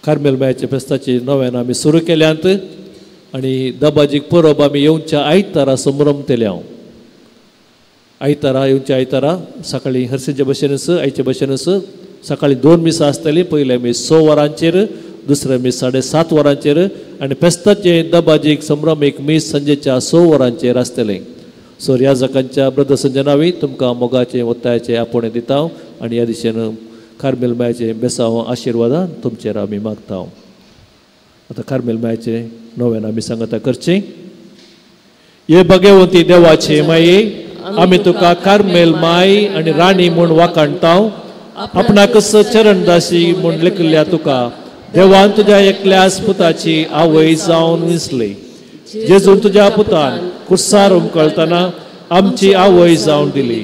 कार्मेल मायाच्या फेस्ताची नव्यान आमी सुरू केल्यांत आनी दबाजीक परब आमी येवच्या आयतारा संभ्रमतले. हांव आयतारा येवच्या आयतारा सकाळीं हरशींचे भशेनच आयचे भशेनच सकाळीं 2 मिसां आसतलीं. पयलें मीस 6 वरांचेर, दुसरें मीस 7:30 वरांचेर आनी फेस्ताचें दबाजीक संभ्रम एक मीस सांजेच्या 6 वरांचेर आसतलें. सो ह्या जाकांच्या ब्रदर्सांच्या नांवी तुमकां मोगाचें ओत्तायाचें आपोवणें दिता आनी ह्या दिशेन कार्मेल मायाचें बेसांव आशिर्वादान तुमचेर आमी मागता. आतां कार्मेल मायाचें नव्यान आमी सांगता करचें. हे भगवंती देवाचे माये, आमी तुका कार्मेल माय आनी राणी म्हूण वाखाणता. आपणाकच चरणदासी म्हूण लेखिल्ल्या तुका देवान तुज्या एकल्याच पुताची आवय जावन विसली. जेजून तुज्या पुतान कुर्सार उमकळतना आमची आवय जावन दिली.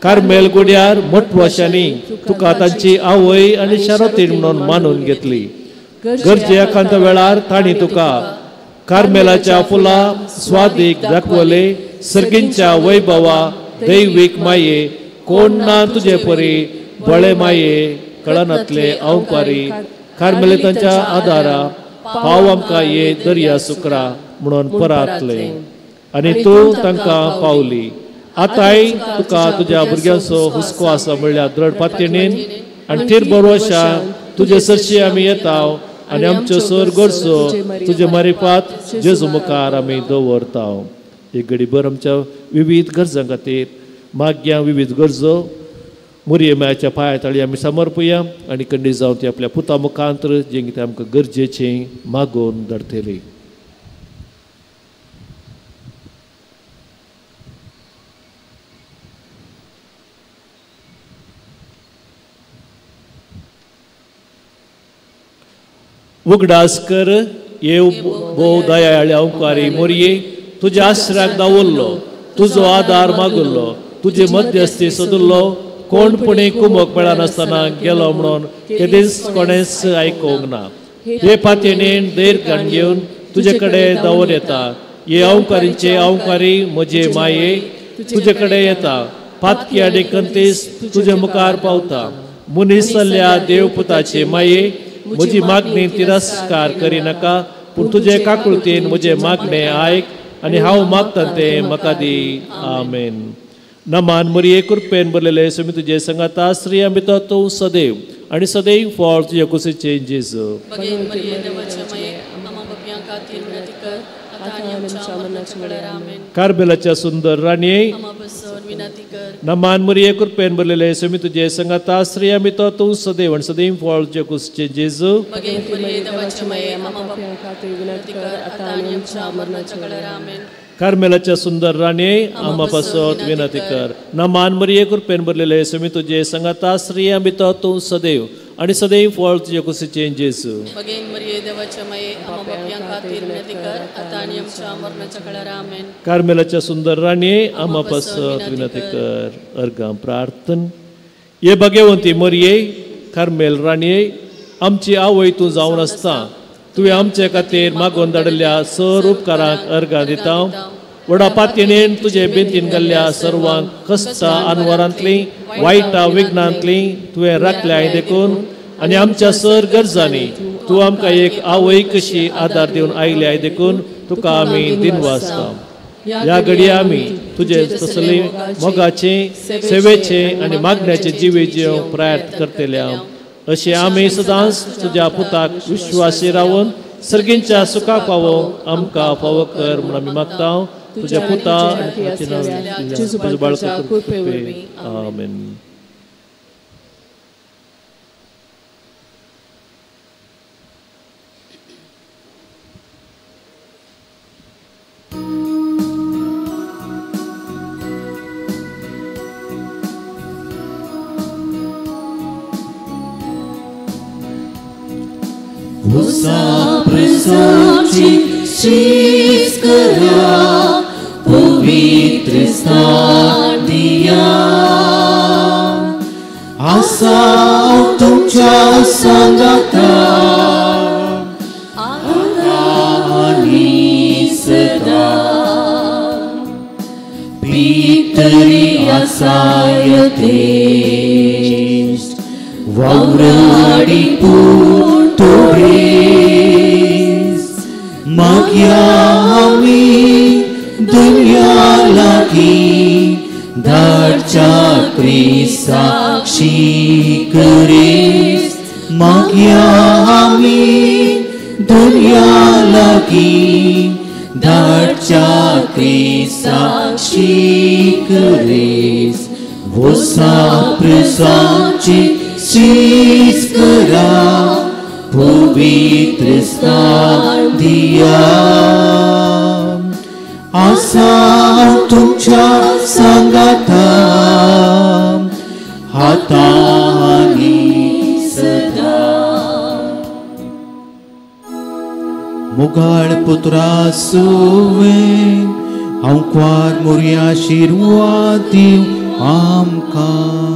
कार्मेल गुड्यार मठवाशांनी तुका तांची आवय आनी शरतीन म्हणून मानून घेतली. गरजे एकांत वेळार तांणी तुका कार्मेलाच्या फुलां स्वादीक दाखवले. सर्गींच्या वैभवा दैवीक माये कोण ना तुजे परी बळे माये कळनातले अवकारी कार्मेलितांच्या आदारा पाव आमकां ये दर्या सुकरा म्हणून परातले आनी तूं तांकां पावली. आतांय तुका तुज्या भुरग्यांचो हुस्को आसा म्हणल्यार द्रड पातयेन आनी थीर बरोवशा तुजे सरशी आमी येता आनी आमच्यो सर गरजो तुजे मारिफात जेजू मुखार आमी दवरता. एक घडीभर आमच्या विविध गरजां खातीर माग्या विविध गरजो मुरये मायाच्या पांया ताळी आमी समर्पुया आनी कंडी जावन ती आपल्या पुता मुखांतर जें कितें आमकां गरजेचें मागोवन धाडटली. उगडास कर येव भोव दयाळी अंकारी मोरये, तुज्या आश्राक दावरलो, तुजो आदार मागुल्लो, तुजे मध्यस्थी सोदुल्लो, कोणपणी कुमक मेळनासतना गेलो म्हणून केदीच कोणेच आयकूंक ना. हे पातयेन धैर्य घाण घेवन तुजे कडेन दावर येता. हे अंकारीचे अंकारी म्हजे माये तुजे कडेन येता. पातकी आनी कंतीस तुजे मुखार पावता. मनीस जाल्ल्या देवपुताचे माये म्हजी मागणी तिरस्कार करिनाका, पूण तुजे काकुळतीन म्हजें मागणें आयक आनी हांव मागता तें म्हाका दी. आमेन. नमान मरिये, कृपेन भरलेले सुमी तुजे संगाता, स्त्रियां भितर तूं सदैव आनी सदैव फळ तुजे कुशीचें जेजू. कार्बेलाच्या सुंदर राणये, नमान मरिये, कृपेन भरलेले सुमी तुजे संगाता, स्त्रियां भितर तूं सदैव आनी सदैव फळ तुजे कुशीचें जेजू. कार्मेलाच्या सुंदर राणये, आमा पासत विनंती कर. नमान मरिये, कृपेन भरलेले सुमी तुजे संगाता, स्त्रियां भितर तूं सदैव आनी सदैव फळ तुजे कुशीचें जेजू. कार्मेलाच्या सुंदर राणये, आमा पासत विनंती कर. अर्गां प्रार्थन. हे भगवंती मरिये, कार्मेल राणये, आमची आवय तूं जावन आसता. तुवें आमचे खातीर मागोवन धाडिल्ल्या सर उपकारांक अर्गां दिता. व्हडा पातयेन तुजे बेंतीन घाल्ल्या सर्वांक कश्टां अनवरांतलीं वायटां विघ्नांतलीं तुवें राखल्याय देखून आनी आमच्या सर गरजांनी तूं आमकां एक आवय कशी आदार दिवन आयल्याय देखून तुका आमी दिनवासता. ह्या घडये आमी तुजे तसले मोगाचें सेवेचें आनी मागण्याचें जिवे जिवंक प्रयत्न करतले. अशें आमी सदांच तुज्या पुताक विश्वासी रावन सर्गींच्या सुखाक पावोवंक आमकां फावो कर म्हूण आमी मागता. तुझ्या पुता तुझ्या बाळका कृपे वरवीं. आमेन. करा पवित्र स्थान दिया आसा तुमच्या सांगाता आनी सदा पितरी आसायते वावराडी पूण माग्या आमी दुनिया लागी धाडच्या क्रिसाक्षी करीस माग्या आमी दुनिया लागी धाडच्या क्रिसाक्षी करीस वोसा प्रसाची शीस करा पवित्र स्थान दिया आसा तुमच्या सांगाता हातानी सदा. मुगाळ पुत्रा सुवे हांव क्वार मोरया शिरवा दिव आमकां.